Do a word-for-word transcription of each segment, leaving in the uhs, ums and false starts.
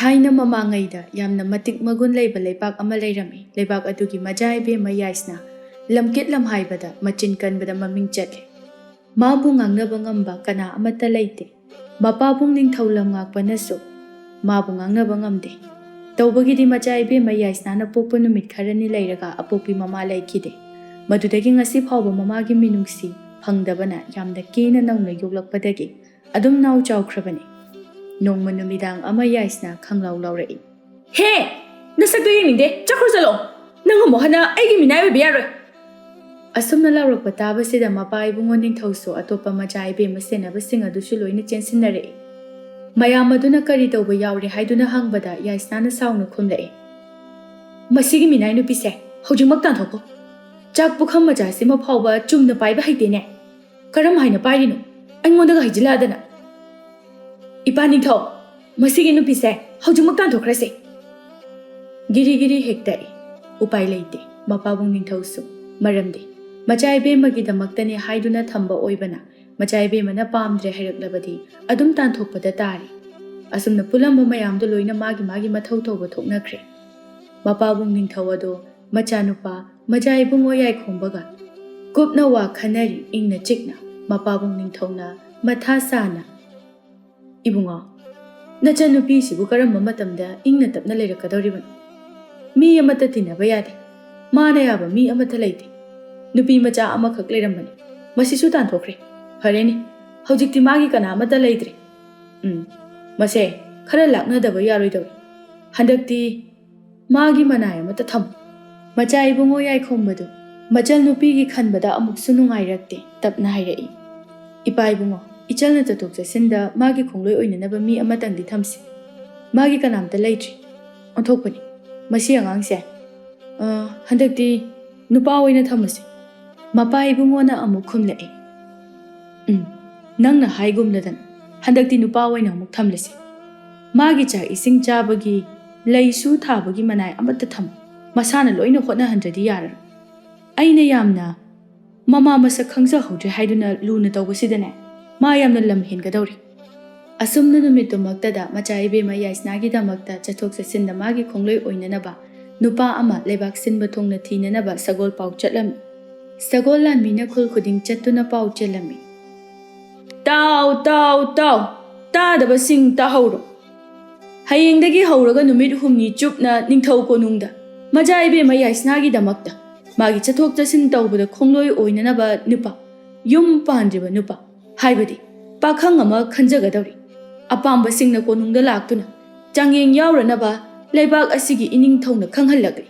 ꯊꯥꯏꯅ ꯃꯃꯥꯡꯉꯩꯗ ꯌꯥꯝꯅ ꯃꯇꯤꯛ ꯃꯒꯨꯟ ꯂꯩꯕ ꯂꯩꯕꯥꯛ ꯑꯃ ꯂꯩꯔꯝꯃꯤ꯫ ꯂꯩꯕꯥꯛ ꯑꯗꯨꯒꯤ ꯃꯆꯥ ꯏꯕꯦꯝꯃ ꯌꯥꯏꯁꯅꯥ ꯂꯝꯀꯦꯠ ꯂꯝꯍꯥꯏꯕꯗ ꯃꯆꯤꯟ ꯀꯟꯕꯗ ꯃꯃꯤꯡ ꯆꯠꯂꯤ꯫ ꯃꯥꯕꯨ ꯉꯥꯡꯅꯕ ꯉꯝꯕ ꯀꯅꯥ ꯑꯃꯠꯇ ꯂꯩꯇꯦ꯫ ꯃꯄꯥꯕꯨꯡ ꯅꯤꯡꯊꯧ ꯂꯝꯉꯥꯛꯄꯅꯁꯨ ꯃꯥꯕꯨ ꯉꯥꯡꯅꯕ ꯉꯝꯗꯦ꯫ ꯇꯧꯕꯒꯤꯗꯤ ꯃꯆꯥ ꯏꯕꯦꯝꯃ ꯌꯥꯏꯁꯅꯥꯅ ꯄꯣꯛꯄ ꯅꯨꯃꯤꯠ ꯈꯔꯅꯤ ꯂꯩꯔꯒ ꯑꯄꯣꯛꯄꯤ ꯃꯃꯥ ꯂꯩꯈꯤꯗꯦ꯫ ꯃꯗꯨꯗꯒꯤ ꯉꯁꯤ ꯐꯥꯎꯕ ꯃꯃꯥꯒꯤ ꯃꯤꯅꯨꯡꯁꯤ ꯐꯪꯗꯕꯅ ꯌꯥꯝꯅ ꯀꯦꯅ ꯅꯧꯅ ꯌꯣꯛꯂꯛꯄꯗꯒꯤ ꯑꯗꯨꯝ ꯅꯥꯎ ꯆꯥꯎꯈ꯭ꯔꯕꯅꯤ꯫ ꯅꯣꯡꯃ ꯅꯨꯃꯤꯗꯥꯡ ꯑꯃ ꯌꯥꯏꯁꯅꯥ ꯈꯪꯂꯥꯎ ꯂꯥꯎꯔꯛꯏ꯫ "ꯍꯦ! ꯅꯁꯛꯇꯣ ꯌꯦꯡꯅꯤꯡꯗꯦ, ꯆꯠꯈ꯭ꯔꯣ ꯆꯠꯂꯣ! ꯅꯪ ꯑꯃꯨꯛ ꯍꯟꯅ ꯑꯩꯒꯤ ꯃꯤꯅꯥꯏ ꯑꯣꯏꯕ ꯌꯥꯔꯣꯏ!" ꯑꯁꯨꯝꯅ ꯂꯥꯎꯔꯛꯄ ꯇꯥꯕꯁꯤꯗ ꯃꯄꯥ ꯏꯕꯨꯡꯉꯣ ꯅꯤꯡꯊꯧꯁꯨ ꯑꯇꯣꯞꯄ ꯃꯆꯥ ꯏꯕꯦꯝꯃ ꯁꯦꯟꯅꯕꯁꯤꯡ ꯑꯗꯨꯁꯨ ꯂꯣꯏꯅ ꯆꯦꯟꯁꯤꯟꯅꯔꯛꯏ꯫ ꯃꯌꯥꯝ ꯑꯗꯨꯅ ꯀꯔꯤ ꯇꯧꯕ ꯌꯥꯎꯔꯦ ꯍꯥꯏꯗꯨꯅ ꯍꯪꯕꯗ ꯌꯥꯏꯁꯅꯥꯅ ꯁꯥꯎꯅ ꯈꯨꯝꯂꯛꯏ꯫ "ꯃꯁꯤꯒꯤ ꯃꯤꯅꯥꯏ ꯅꯨꯄꯤꯁꯦ ꯍꯧꯖꯤꯛꯃꯛ ꯇꯥꯟꯊꯣꯛꯈꯣ꯫ ꯆꯥꯛ ꯄꯨꯈꯝ ꯃꯆꯥꯁꯤꯃ ꯐꯥꯎꯕ ꯆꯨꯝꯅ ꯄꯥꯏꯕ ꯍꯩꯇꯦꯅꯦ꯫ ꯀꯔꯝ ꯍꯥꯏꯅ ꯄꯥꯏꯔꯤꯅꯣ? ꯑꯩꯉꯣꯟꯗꯒ ꯍꯩꯖꯤꯜꯂꯛꯑꯗꯅ!" "ꯏꯄꯥ ꯅꯤꯡꯊꯧ, ꯃꯁꯤꯒꯤ ꯅꯨꯄꯤꯁꯦ ꯍꯧꯖꯤꯛꯃꯛ ꯇꯥꯟꯊꯣꯛꯈ꯭ꯔꯁꯦ!" ꯒꯤꯔꯤ ꯒꯤꯔꯤ ꯍꯦꯛꯇ ꯎꯄꯥꯏ ꯂꯩꯇꯦ ꯃꯄꯥꯕꯨꯡ ꯅꯤꯡꯊꯧꯁꯨ꯫ ꯃꯔꯝꯗꯤ ꯃꯆꯥ ꯏꯕꯦꯝꯃꯒꯤꯗꯃꯛꯇꯅꯦ ꯍꯥꯏꯗꯨꯅ ꯊꯝꯕ ꯑꯣꯏꯕꯅ ꯃꯆꯥ ꯏꯕꯦꯝꯃꯅ ꯄꯥꯝꯗ꯭ꯔꯦ ꯍꯥꯏꯔꯛꯂꯕꯗꯤ ꯑꯗꯨꯝ ꯇꯥꯟꯊꯣꯛꯄꯗ ꯇꯥꯔꯦ꯫ ꯑꯁꯨꯝꯅ ꯄꯨꯜꯂꯝꯕ ꯃꯌꯥꯝꯗꯣ ꯂꯣꯏꯅ ꯃꯥꯒꯤ ꯃꯥꯒꯤ ꯃꯊꯧ ꯇꯧꯕ ꯊꯣꯛꯅꯈ꯭ꯔꯦ꯫ ꯃꯄꯥꯕꯨꯡ ꯅꯤꯡꯊꯧ ꯑꯗꯣ ꯃꯆꯥꯅꯨꯄꯥ ꯃꯆꯥ ꯏꯕꯨꯡꯉꯣ ꯌꯥꯏꯈꯣꯝꯕꯒ ꯀꯨꯞꯅ ꯋꯥ ꯈꯟꯅꯔꯤ꯫ ꯏꯪꯅ ꯆꯤꯛꯅ ꯃꯄꯥꯕꯨꯡ ꯅꯤꯡꯊꯧꯅ ꯃꯊꯥ ꯁꯥꯅ, "ꯏꯕꯨꯡꯉꯣ, ꯅꯆꯟꯅꯨꯄꯤꯁꯤꯕꯨ ꯀꯔꯝꯕ ꯃꯇꯝꯗ ꯏꯪꯅ ꯇꯞꯅ ꯂꯩꯔꯛꯀꯗꯧꯔꯤꯕꯅꯣ? ꯃꯤ ꯑꯃꯠꯇ ꯇꯤꯟꯅꯕ ꯌꯥꯗꯦ꯫ ꯃꯥꯅ ꯌꯥꯕ ꯃꯤ ꯑꯃꯠꯇ ꯂꯩꯇꯦ꯫ ꯅꯨꯄꯤ ꯃꯆꯥ ꯑꯃꯈꯛ ꯂꯩꯔꯝꯕꯅꯤ, ꯃꯁꯤꯁꯨ ꯇꯥꯟꯊꯣꯛꯈ꯭ꯔꯦ꯫ ꯐꯔꯦꯅꯦ, ꯍꯧꯖꯤꯛꯇꯤ ꯃꯥꯒꯤ ꯀꯅꯥ ꯑꯃꯠꯇ ꯂꯩꯇ꯭ꯔꯦ꯫ ꯎꯝ, ꯃꯁꯦ ꯈꯔ ꯂꯥꯛꯅꯗꯕ ꯌꯥꯔꯣꯏꯗꯧꯔꯤ꯫ ꯍꯟꯗꯛꯇꯤ ꯃꯥꯒꯤ ꯃꯅꯥꯏ ꯑꯃꯠꯇ ꯊꯝꯃꯨ꯫" ꯃꯆꯥ ꯏꯕꯨꯡꯉꯣ ꯌꯥꯏꯈꯣꯝꯕꯗꯨ ꯃꯆꯜ ꯅꯨꯄꯤꯒꯤ ꯈꯟꯕꯗ ꯑꯃꯨꯛꯁꯨ ꯅꯨꯡꯉꯥꯏꯔꯛꯇꯦ꯫ ꯇꯞꯅ ꯍꯥꯏꯔꯛꯏ, "ꯏꯄꯥ ꯏꯕꯨꯡꯉꯣ, ꯏꯆꯜꯅ ꯆꯠꯊꯣꯛ ꯆꯠꯁꯤꯟꯗ ꯃꯥꯒꯤ ꯈꯣꯡꯂꯣꯏ ꯑꯣꯏꯅꯅꯕ ꯃꯤ ꯑꯃꯇꯪꯗꯤ ꯊꯝꯁꯤ꯫ ꯃꯥꯒꯤ ꯀꯅꯥꯝꯇ ꯂꯩꯇ꯭ꯔꯤ꯫ ꯑꯣꯟꯊꯣꯛꯄꯅꯤ꯫ ꯃꯁꯤ ꯑꯉꯥꯡꯁꯦ, ꯑ, ꯍꯟꯗꯛꯇꯤ ꯅꯨꯄꯥ ꯑꯣꯏꯅ ꯊꯝꯃꯁꯤ꯫" ꯃꯄꯥ ꯏꯕꯨꯡꯉꯣꯅ ꯑꯃꯨꯛ ꯈꯨꯝꯂꯛꯏ, "ꯎꯝ, ꯅꯪꯅ ꯍꯥꯏꯒꯨꯝꯅꯗꯅ ꯍꯟꯗꯛꯇꯤ ꯅꯨꯄꯥ ꯑꯣꯏꯅ ꯑꯃꯨꯛ ꯊꯝꯂꯁꯤ꯫ ꯃꯥꯒꯤ ꯆꯥꯛ ꯏꯁꯤꯡ ꯆꯥꯕꯒꯤ, ꯂꯩꯁꯨ ꯊꯥꯕꯒꯤ ꯃꯅꯥꯏ ꯑꯃꯠꯇ ꯊꯝꯃꯨ꯫ ꯃꯁꯥꯅ ꯂꯣꯏꯅ ꯍꯣꯠꯅꯍꯟꯗ꯭ꯔꯗꯤ ꯌꯥꯔꯔꯣꯏ꯫ ꯑꯩꯅ ꯌꯥꯝꯅ ꯃꯃꯥ ꯃꯁꯛ ꯈꯪꯖꯍꯧꯗ꯭ꯔꯦ ꯍꯥꯏꯗꯨꯅ ꯂꯨꯅ ꯇꯧꯕꯁꯤꯗꯅꯦ, ꯃꯥ ꯌꯥꯝꯅ ꯂꯝ ꯍꯦꯟꯒꯗꯧꯔꯤ꯫" ꯑꯁꯨꯝꯅ ꯅꯨꯃꯤꯠꯇꯨꯃꯛꯇꯗ ꯃꯆꯥ ꯏꯕꯦꯝꯃ ꯌꯥꯏꯁꯅꯥꯒꯤꯗꯃꯛꯇ ꯆꯠꯊꯣꯛ ꯆꯠꯁꯤꯟꯗ ꯃꯥꯒꯤ ꯈꯣꯡꯂꯣꯏ ꯑꯣꯏꯅꯅꯕ ꯅꯨꯄꯥ ꯑꯃ ꯂꯩꯕꯥꯛ ꯁꯤꯟꯕ ꯊꯨꯡꯅ ꯊꯤꯅꯅꯕ ꯁꯒꯣꯜ ꯄꯥꯎ ꯆꯠꯂꯝꯃꯤ꯫ ꯁꯒꯣꯜ ꯂꯥꯟꯃꯤꯅ ꯈꯨꯜ ꯈꯨꯗꯤꯡ ꯆꯠꯇꯨꯅ ꯄꯥꯎ ꯆꯦꯜꯂꯝꯃꯤ꯫ "ꯇꯥꯎ, ꯇꯥꯎ, ꯇꯥꯎ! ꯇꯥꯗꯕꯁꯤꯡ ꯇꯥꯍꯧꯔꯣ! ꯍꯌꯦꯡꯗꯒꯤ ꯍꯧꯔꯒ ꯅꯨꯃꯤꯠ ꯍꯨꯝꯅꯤ ꯆꯨꯞꯅ ꯅꯤꯡꯊꯧ ꯀꯣꯅꯨꯡꯗ ꯃꯆꯥ ꯏꯕꯦꯝꯃ ꯌꯥꯏꯁꯅꯥꯒꯤꯗꯃꯛꯇ ꯃꯥꯒꯤ ꯆꯠꯊꯣꯛ ꯆꯠꯁꯤꯟ ꯇꯧꯕꯗ ꯈꯣꯡꯂꯣꯏ ꯑꯣꯏꯅꯅꯕ ꯅꯨꯄꯥ, ꯌꯨꯝ ꯄꯥꯟꯗ꯭ꯔꯤꯕ ꯅꯨꯄꯥ, ꯍꯥꯏꯕꯗꯤ ꯄꯥꯈꯪ ꯑꯃ ꯈꯟꯖꯒꯗꯧꯔꯤ꯫ ꯑꯄꯥꯝꯕꯁꯤꯡꯅ ꯀꯣꯅꯨꯡꯗ ꯂꯥꯛꯇꯨꯅ ꯆꯥꯡꯌꯦꯡ ꯌꯥꯎꯔꯅꯕ ꯂꯩꯕꯥꯛ ꯑꯁꯤꯒꯤ ꯏꯅꯤꯡꯊꯧꯅ ꯈꯪꯍꯜꯂꯛꯂꯤ꯫"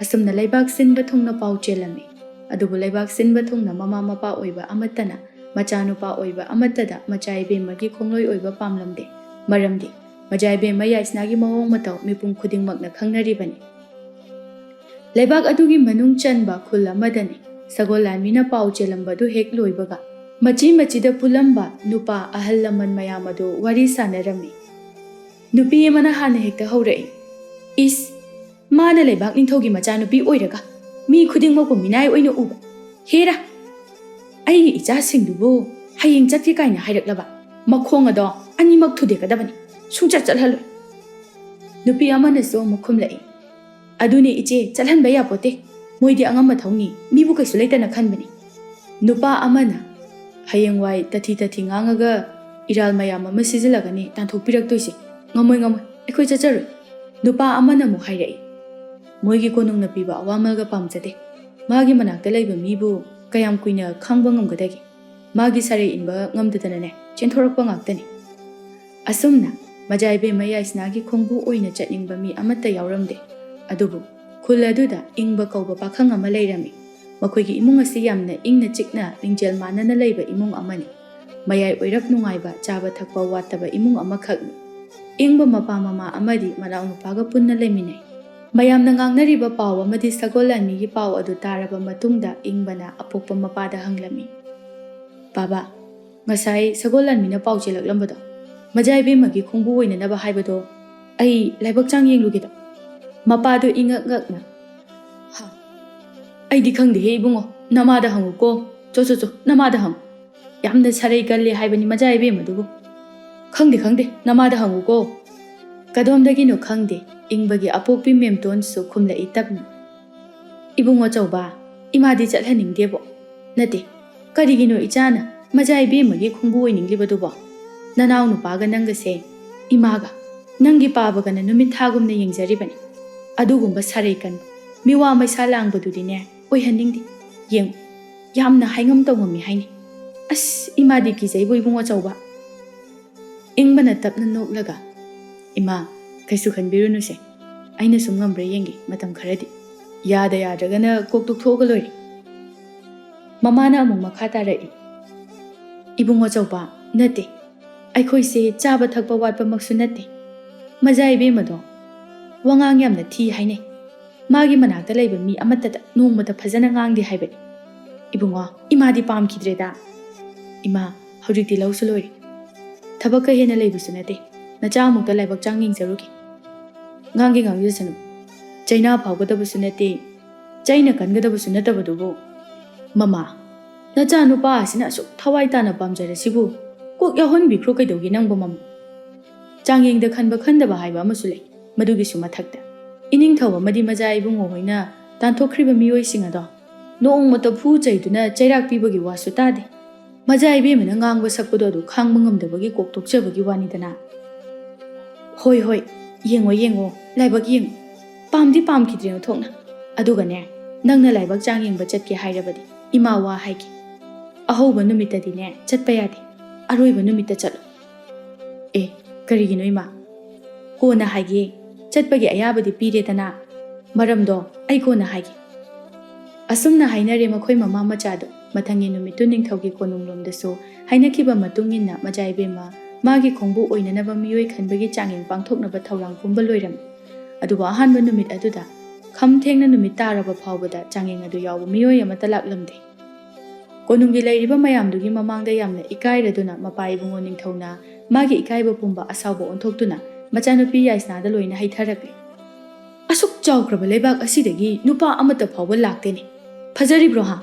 ꯑꯁꯨꯝꯅ ꯂꯩꯕꯥꯛ ꯁꯤꯟꯕ ꯊꯨꯡꯅ ꯄꯥꯎ ꯆꯦꯜꯂꯝꯃꯤ꯫ ꯑꯗꯨꯕꯨ ꯂꯩꯕꯥꯛ ꯁꯤꯟꯕ ꯊꯨꯡꯅ ꯃꯃꯥ ꯃꯄꯥ ꯑꯣꯏꯕ ꯑꯃꯠꯇꯅ ꯃꯆꯥꯅꯨꯄꯥ ꯑꯣꯏꯕ ꯑꯃꯠꯇꯗ ꯃꯆꯥ ꯏꯕꯦꯝꯃꯒꯤ ꯈꯣꯡꯂꯣꯏ ꯑꯣꯏꯕ ꯄꯥꯝꯂꯝꯗꯦ꯫ ꯃꯔꯝꯗꯤ ꯃꯆꯥ ꯏꯕꯦꯝꯃ ꯌꯥꯏꯁꯅꯥꯒꯤ ꯃꯑꯣꯡ ꯃꯇꯧ ꯃꯤꯄꯨꯝ ꯈꯨꯗꯤꯡꯃꯛꯅ ꯈꯪꯅꯔꯤꯕꯅꯤ꯫ ꯂꯩꯕꯥꯛ ꯑꯗꯨꯒꯤ ꯃꯅꯨꯡ ꯆꯟꯕ ꯈꯨꯜ ꯑꯃꯗꯅꯤ꯫ ꯁꯒꯣꯜ ꯂꯥꯟꯃꯤꯅ ꯄꯥꯎ ꯆꯦꯜꯂꯝꯕꯗꯨ ꯍꯦꯛ ꯂꯣꯏꯕꯒ ꯃꯆꯤ ꯃꯆꯤꯗ ꯄꯨꯜꯂꯝꯕ ꯅꯨꯄꯥ ꯑꯍꯜ ꯂꯃꯟ ꯃꯌꯥꯝ ꯑꯗꯨ ꯋꯥꯔꯤ ꯁꯥꯟꯅꯔꯝꯃꯤ꯫ ꯅꯨꯄꯤ ꯑꯃꯅ ꯍꯥꯟꯅ ꯍꯦꯛꯇ ꯍꯧꯔꯛꯏ, "ꯏꯁ, ꯃꯥꯅ ꯂꯩꯕꯥꯛ ꯅꯤꯡꯊꯧꯒꯤ ꯃꯆꯥꯅꯨꯄꯤ ꯑꯣꯏꯔꯒ ꯃꯤ ꯈꯨꯗꯤꯡꯃꯛꯄꯨ ꯃꯤꯅꯥꯏ ꯑꯣꯏꯅ ꯎꯕ꯫ ꯍꯦꯔꯥ, ꯑꯩꯒꯤ ꯏꯆꯥꯁꯤꯡꯗꯨꯕꯨ ꯍꯌꯦꯡ ꯆꯠꯀꯦ ꯀꯥꯏꯅ ꯍꯥꯏꯔꯛꯂꯕ ꯃꯈꯣꯡ ꯑꯗꯣ ꯑꯅꯤꯃꯛ ꯊꯨꯗꯦꯛꯀꯗꯕꯅꯤ꯫ ꯁꯨꯡꯆꯠ ꯆꯠꯍꯜꯂꯣꯏ꯫" ꯅꯨꯄꯤ ꯑꯃꯅꯁꯨ ꯑꯃꯨꯛ ꯈꯨꯝꯂꯛꯏ, "ꯑꯗꯨꯅꯦ ꯏꯆꯦ, ꯆꯠꯍꯟꯕ ꯌꯥꯄꯣꯠꯇꯦ꯫ ꯃꯣꯏꯗꯤ ꯑꯉꯝꯕ ꯊꯧꯅꯤ, ꯃꯤꯕꯨ ꯀꯩꯁꯨ ꯂꯩꯇꯅ ꯈꯟꯕꯅꯤ꯫" ꯅꯨꯄꯥ ꯑꯃꯅ, "ꯍꯌꯦꯡꯋꯥꯏ ꯇꯊꯤ ꯇꯊꯤ ꯉꯥꯡꯉꯒ ꯏꯔꯥꯜ ꯃꯌꯥꯝ ꯑꯃ ꯁꯤꯖꯤꯜꯂꯒꯅꯤ ꯇꯥꯟꯊꯣꯛꯄꯤꯔꯛꯇꯣꯏꯁꯦ꯫ ꯉꯝꯃꯣꯏ, ꯉꯝꯃꯣꯏ, ꯑꯩꯈꯣꯏ ꯆꯠꯆꯔꯣꯏ꯫" ꯅꯨꯄꯥ ꯑꯃꯅ ꯑꯃꯨꯛ ꯍꯥꯏꯔꯛꯏ, "ꯃꯣꯏꯒꯤ ꯀꯣꯅꯨꯡꯅ ꯄꯤꯕ ꯑꯋꯥꯃꯜꯒ ꯄꯥꯝꯖꯗꯦ꯫ ꯃꯥꯒꯤ ꯃꯅꯥꯛꯇ ꯂꯩꯕ ꯃꯤꯕꯨ ꯀꯌꯥꯝ ꯀꯨꯏꯅ ꯈꯥꯡꯕ ꯉꯝꯒꯗꯒꯦ? ꯃꯥꯒꯤ ꯁꯥꯔꯩ ꯏꯟꯕ ꯉꯝꯗꯗꯅꯅꯦ ꯆꯦꯟꯊꯣꯔꯛꯄ ꯉꯥꯛꯇꯅꯤ꯫" ꯑꯁꯨꯝꯅ ꯃꯖꯥ ꯏꯕꯦꯝꯃ ꯌꯥꯏꯁꯅꯥꯒꯤ ꯈꯣꯡꯕꯨ ꯑꯣꯏꯅ ꯆꯠꯅꯤꯡꯕ ꯃꯤ ꯑꯃꯠꯇ ꯌꯥꯎꯔꯝꯗꯦ꯫ ꯑꯗꯨꯕꯨ ꯈꯨꯜ ꯑꯗꯨꯗ ꯏꯪꯕ ꯀꯧꯕ ꯄꯥꯈꯪ ꯑꯃ ꯂꯩꯔꯝꯃꯤ꯫ ꯃꯈꯣꯏꯒꯤ ꯏꯃꯨꯡ ꯑꯁꯤ ꯌꯥꯝꯅ ꯏꯪꯅ ꯆꯤꯛꯅ ꯂꯤꯡꯖꯦꯜ ꯃꯥꯟꯅꯅ ꯂꯩꯕ ꯏꯃꯨꯡ ꯑꯃꯅꯤ꯫ ꯃꯌꯥꯏ ꯑꯣꯏꯔꯞ ꯅꯨꯡꯉꯥꯏꯕ, ꯆꯥꯕ ꯊꯛꯄ ꯋꯥꯠꯇꯕ ꯏꯃꯨꯡ ꯑꯃꯈꯛꯅꯤ꯫ ꯏꯪꯕ ꯃꯄꯥ ꯃꯃꯥ ꯑꯃꯗꯤ ꯃꯅꯥꯎꯅꯨꯄꯥꯒ ꯄꯨꯟꯅ ꯂꯩꯃꯤꯟꯅꯩ꯫ ꯃꯌꯥꯝꯅ ꯉꯥꯡꯅꯔꯤꯕ ꯄꯥꯎ ꯑꯃꯗꯤ ꯁꯒꯣꯜ ꯂꯥꯟꯃꯤꯒꯤ ꯄꯥꯎ ꯑꯗꯨ ꯇꯥꯔꯕ ꯃꯇꯨꯡꯗ ꯏꯪꯕꯅ ꯑꯄꯣꯛꯄ ꯃꯄꯥꯗ ꯍꯪꯂꯝꯃꯤ, "ꯕꯥꯕꯥ, ꯉꯁꯥꯏ ꯁꯒꯣꯜ ꯂꯥꯟꯃꯤꯅ ꯄꯥꯎ ꯆꯦꯜꯂꯛꯂꯝꯕꯗꯣ, ꯃꯖꯥ ꯏꯕꯦꯝꯃꯒꯤ ꯈꯣꯡꯕꯨ ꯑꯣꯏꯅꯅꯕ ꯍꯥꯏꯕꯗꯣ, ꯑꯩ ꯂꯥꯏꯕꯛ ꯆꯥꯡ ꯌꯦꯡꯂꯨꯒꯦꯗꯣ?" ꯃꯄꯥꯗꯨ ꯏꯉꯛ ꯉꯛꯅ, "ꯍꯥ, ꯑꯩꯗꯤ ꯈꯪꯗꯦꯍꯦ ꯏꯕꯨꯡꯉꯣ, ꯅꯃꯥꯗ ꯍꯪꯉꯨꯀꯣ꯫ ꯆꯣ, ꯆꯣ, ꯆꯣ, ꯅꯃꯥꯗ ꯍꯪꯉꯨ꯫ ꯌꯥꯝꯅ ꯁꯥꯔꯩ ꯀꯜꯂꯦ ꯍꯥꯏꯕꯅꯤ ꯃꯖꯥ ꯏꯕꯦꯝꯃꯗꯨꯕꯨ꯫" "ꯈꯪꯗꯦ, ꯈꯪꯗꯦ, ꯅꯃꯥꯗ ꯍꯪꯉꯨꯀꯣ꯫" "ꯀꯗꯣꯝꯗꯒꯤꯅꯣ ꯈꯪꯗꯦ" ꯏꯪꯕꯒꯤ ꯑꯄꯣꯛꯄꯤ ꯃꯦꯝꯇꯣꯟꯁꯨ ꯈꯨꯝꯂꯛꯏ ꯇꯞꯅ꯫ "ꯏꯕꯨꯡꯉꯣ ꯆꯧꯕ, ꯏꯃꯥꯗꯤ ꯆꯠꯍꯟꯅꯤꯡꯗꯦꯕꯣ꯫ ꯅꯠꯇꯦ, ꯀꯔꯤꯒꯤꯅꯣ ꯏꯆꯥꯅ ꯃꯖꯥ ꯏꯕꯦꯝꯃꯒꯤ ꯈꯣꯡꯕꯨ ꯑꯣꯏꯅꯤꯡꯂꯤꯕꯗꯨꯕꯣ? ꯅꯅꯥꯎ ꯅꯨꯄꯥꯒ ꯅꯪꯒꯁꯦ ꯏꯃꯥꯒ ꯅꯪꯒꯤ ꯄꯥꯕꯒꯅ ꯅꯨꯃꯤꯠ ꯊꯥꯒꯨꯝꯅ ꯌꯦꯡꯖꯔꯤꯕꯅꯤ꯫ ꯑꯗꯨꯒꯨꯝꯕ ꯁꯥꯔꯩ ꯀꯟꯕ, ꯃꯤꯋꯥ ꯃꯩꯁꯥ ꯂꯥꯡꯕꯗꯨꯗꯤꯅꯦ ꯑꯣꯏꯍꯟꯅꯤꯡꯗꯦ꯫ ꯌꯦꯡꯉꯨ, ꯌꯥꯝꯅ ꯍꯥꯏꯉꯝ ꯇꯧꯉꯝꯃꯤ ꯍꯥꯏꯅꯤ꯫ ꯑꯁ, ꯏꯃꯥꯗꯤ ꯀꯤꯖꯩꯕꯨ ꯏꯕꯨꯡꯉꯣ ꯆꯧꯕ꯫" ꯏꯪꯕꯅ ꯇꯞꯅ ꯅꯣꯛꯂꯒ, "ꯏꯃꯥ, ꯀꯩꯁꯨ ꯈꯟꯕꯤꯔꯨꯅꯨꯁꯦ꯫ ꯑꯩꯅ ꯁꯨꯝ ꯉꯝꯕ꯭ꯔꯥ ꯌꯦꯡꯒꯦ, ꯃꯇꯝ ꯈꯔꯗꯤ꯫ ꯌꯥꯗ ꯌꯥꯗ꯭ꯔꯒꯅ ꯀꯣꯛ ꯇꯣꯛꯊꯣꯛꯑꯒ ꯂꯣꯏꯔꯦ꯫" ꯃꯃꯥꯅ ꯑꯃꯨꯛ ꯃꯈꯥ ꯇꯥꯔꯛꯏ, "ꯏꯕꯨꯡꯉꯣ ꯆꯧꯕ, ꯅꯠꯇꯦ, ꯑꯩꯈꯣꯏꯁꯦ ꯆꯥꯕ ꯊꯛꯄ ꯋꯥꯠꯄꯃꯛꯁꯨ ꯅꯠꯇꯦ꯫ ꯃꯖꯥ ꯏꯕꯦꯝꯃꯗꯣ ꯋꯥꯉꯥꯡ ꯌꯥꯝꯅ ꯊꯤ ꯍꯥꯏꯅꯩ꯫ ꯃꯥꯒꯤ ꯃꯅꯥꯛꯇ ꯂꯩꯕ ꯃꯤ ꯑꯃꯠꯇꯗ ꯅꯣꯡꯃꯇ ꯐꯖꯅ ꯉꯥꯡꯗꯦ ꯍꯥꯏꯕꯅꯤ꯫" "ꯏꯕꯨꯡꯉꯣ, ꯏꯃꯥꯗꯤ ꯄꯥꯝꯈꯤꯗ꯭ꯔꯦꯗ꯫" "ꯏꯃꯥ, ꯍꯧꯖꯤꯛꯇꯤ ꯂꯧꯁꯨ ꯂꯣꯏꯔꯦ꯫ ꯊꯕꯛꯀ ꯍꯦꯟꯅ ꯂꯩꯕꯁꯨ ꯅꯠꯇꯦ꯫ ꯅꯆꯥ ꯑꯃꯨꯛꯇ ꯂꯥꯏꯕꯛ ꯆꯥꯡ ꯌꯦꯡꯖꯔꯨꯒꯦ꯫" "ꯉꯥꯡꯒꯦ ꯉꯥꯡꯖꯁꯅꯨ꯫ ꯆꯩꯅꯥ ꯐꯥꯎꯒꯗꯕꯁꯨ ꯅꯠꯇꯦ, ꯆꯩꯅ ꯀꯟꯒꯗꯕꯁꯨ ꯅꯠꯇꯕꯗꯨꯕꯨ꯫" "ꯃꯃꯥ, ꯅꯆꯥꯅꯨꯄꯥ ꯑꯁꯤꯅ ꯑꯁꯨꯛ ꯊꯋꯥꯏ ꯇꯥꯅ ꯄꯥꯝꯖꯔꯁꯤꯕꯨ ꯀꯣꯛ ꯌꯥꯎꯍꯟꯕꯤꯈ꯭ꯔꯣ ꯀꯩꯗꯧꯒꯦ ꯅꯪꯕꯣ ꯃꯃꯥ?" ꯆꯥꯡꯌꯦꯡꯗ ꯈꯟꯕ ꯈꯟꯗꯕ ꯍꯥꯏꯕ ꯑꯃꯁꯨ ꯂꯩ꯫ ꯃꯗꯨꯒꯤꯁꯨ ꯃꯊꯛꯇ, ꯏꯅꯤꯡꯊꯧ ꯑꯃꯗꯤ ꯃꯖꯥ ꯏꯕꯨꯡꯉꯣ ꯍꯣꯏꯅ ꯇꯥꯟꯊꯣꯛꯈ꯭ꯔꯤꯕ ꯃꯤꯑꯣꯏꯁꯤꯡ ꯑꯗꯣ ꯅꯣꯡꯃꯇ ꯐꯨ ꯆꯩꯗꯨꯅ ꯆꯩꯔꯥꯛ ꯄꯤꯕꯒꯤ ꯋꯥꯁꯨ ꯇꯥꯗꯦ꯫ ꯃꯖꯥ ꯏꯕꯦꯝꯃꯅ ꯉꯥꯡꯕ ꯁꯛꯄꯗꯣ ꯑꯗꯨ ꯈꯥꯡꯕ ꯉꯝꯗꯕꯒꯤ ꯀꯣꯛ ꯇꯣꯛꯆꯕꯒꯤ ꯋꯥꯅꯤꯗꯅ꯫ "ꯍꯣꯏ, ꯍꯣꯏ, ꯌꯦꯡꯉꯣ, ꯌꯦꯡꯉꯣ, ꯂꯥꯏꯕꯛ ꯌꯦꯡꯉꯣ꯫ ꯄꯥꯝꯗꯤ ꯄꯥꯝꯈꯤꯗ꯭ꯔꯦ ꯑꯣꯟꯊꯣꯛꯅ꯫ ꯑꯗꯨꯒꯅꯦ, ꯅꯪꯅ ꯂꯥꯏꯕꯛ ꯆꯥꯡ ꯌꯦꯡꯕ ꯆꯠꯀꯦ ꯍꯥꯏꯔꯕꯗꯤ ꯏꯃꯥ ꯋꯥ ꯍꯥꯏꯒꯦ꯫ ꯑꯍꯧꯕ ꯅꯨꯃꯤꯠꯇꯗꯤꯅꯦ ꯆꯠꯄ ꯌꯥꯗꯦ꯫ ꯑꯔꯣꯏꯕ ꯅꯨꯃꯤꯠꯇ ꯆꯠꯂꯨ꯫" "ꯑꯦ, ꯀꯔꯤꯒꯤꯅꯣ ꯏꯃꯥ?" "ꯀꯣꯟꯅ ꯍꯥꯏꯒꯦ, ꯆꯠꯄꯒꯤ ꯑꯌꯥꯕꯗꯤ ꯄꯤꯔꯦꯗꯅ꯫ ꯃꯔꯝꯗꯣ ꯑꯩ ꯀꯣꯟꯅ ꯍꯥꯏꯒꯦ꯫" ꯑꯁꯨꯝꯅ ꯍꯥꯏꯅꯔꯦ ꯃꯈꯣꯏ ꯃꯃꯥ ꯃꯆꯥꯗꯣ꯫ ꯃꯊꯪꯒꯤ ꯅꯨꯃꯤꯠꯇꯨ ꯅꯤꯡꯊꯧꯒꯤ ꯀꯣꯅꯨꯡꯂꯣꯝꯗꯁꯨ ꯍꯥꯏꯅꯈꯤꯕ ꯃꯇꯨꯡ ꯏꯟꯅ ꯃꯖꯥ ꯏꯕꯦꯝꯃ ꯃꯥꯒꯤ ꯈꯣꯡꯕꯨ ꯑꯣꯏꯅꯅꯕ ꯃꯤꯑꯣꯏ ꯈꯟꯕꯒꯤ ꯆꯥꯡꯌꯦꯡ ꯄꯥꯡꯊꯣꯛꯅꯕ ꯊꯧꯔꯥꯡ ꯄꯨꯝꯕ ꯂꯣꯏꯔꯝꯃꯤ꯫ ꯑꯗꯨꯕꯨ ꯑꯍꯥꯟꯕ ꯅꯨꯃꯤꯠ ꯑꯗꯨꯗ ꯈꯝ ꯊꯦꯡꯅ ꯅꯨꯃꯤꯠ ꯇꯥꯔꯕ ꯐꯥꯎꯕꯗ ꯆꯥꯡꯌꯦꯡ ꯑꯗꯨ ꯌꯥꯎꯕ ꯃꯤꯑꯣꯏ ꯑꯃꯠꯇ ꯂꯥꯛꯂꯝꯗꯦ꯫ ꯀꯣꯅꯨꯡꯒꯤ ꯂꯩꯔꯤꯕ ꯃꯌꯥꯝꯗꯨꯒꯤ ꯃꯃꯥꯡꯗ ꯌꯥꯝꯅ ꯏꯀꯥꯏꯔꯗꯨꯅ ꯃꯄꯥ ꯏꯕꯨꯡꯉꯣ ꯅꯤꯡꯊꯧꯅ ꯃꯥꯒꯤ ꯏꯀꯥꯏꯕ ꯄꯨꯝꯕ ꯑꯁꯥꯎꯕ ꯑꯣꯟꯊꯣꯛꯇꯨꯅ ꯃꯆꯥꯅꯨꯄꯤ ꯌꯥꯏꯁꯅꯥꯗ ꯂꯣꯏꯅ ꯍꯩꯊꯔꯛꯂꯦ꯫ "ꯑꯁꯨꯛ ꯆꯥꯎꯈ꯭ꯔꯕ ꯂꯩꯕꯥꯛ ꯑꯁꯤꯗꯒꯤ ꯅꯨꯄꯥ ꯑꯃꯠꯇ ꯐꯥꯎꯕ ꯂꯥꯛꯇꯦꯅꯦ꯫ ꯐꯖꯔꯤꯕ꯭ꯔꯣ ꯍꯥ?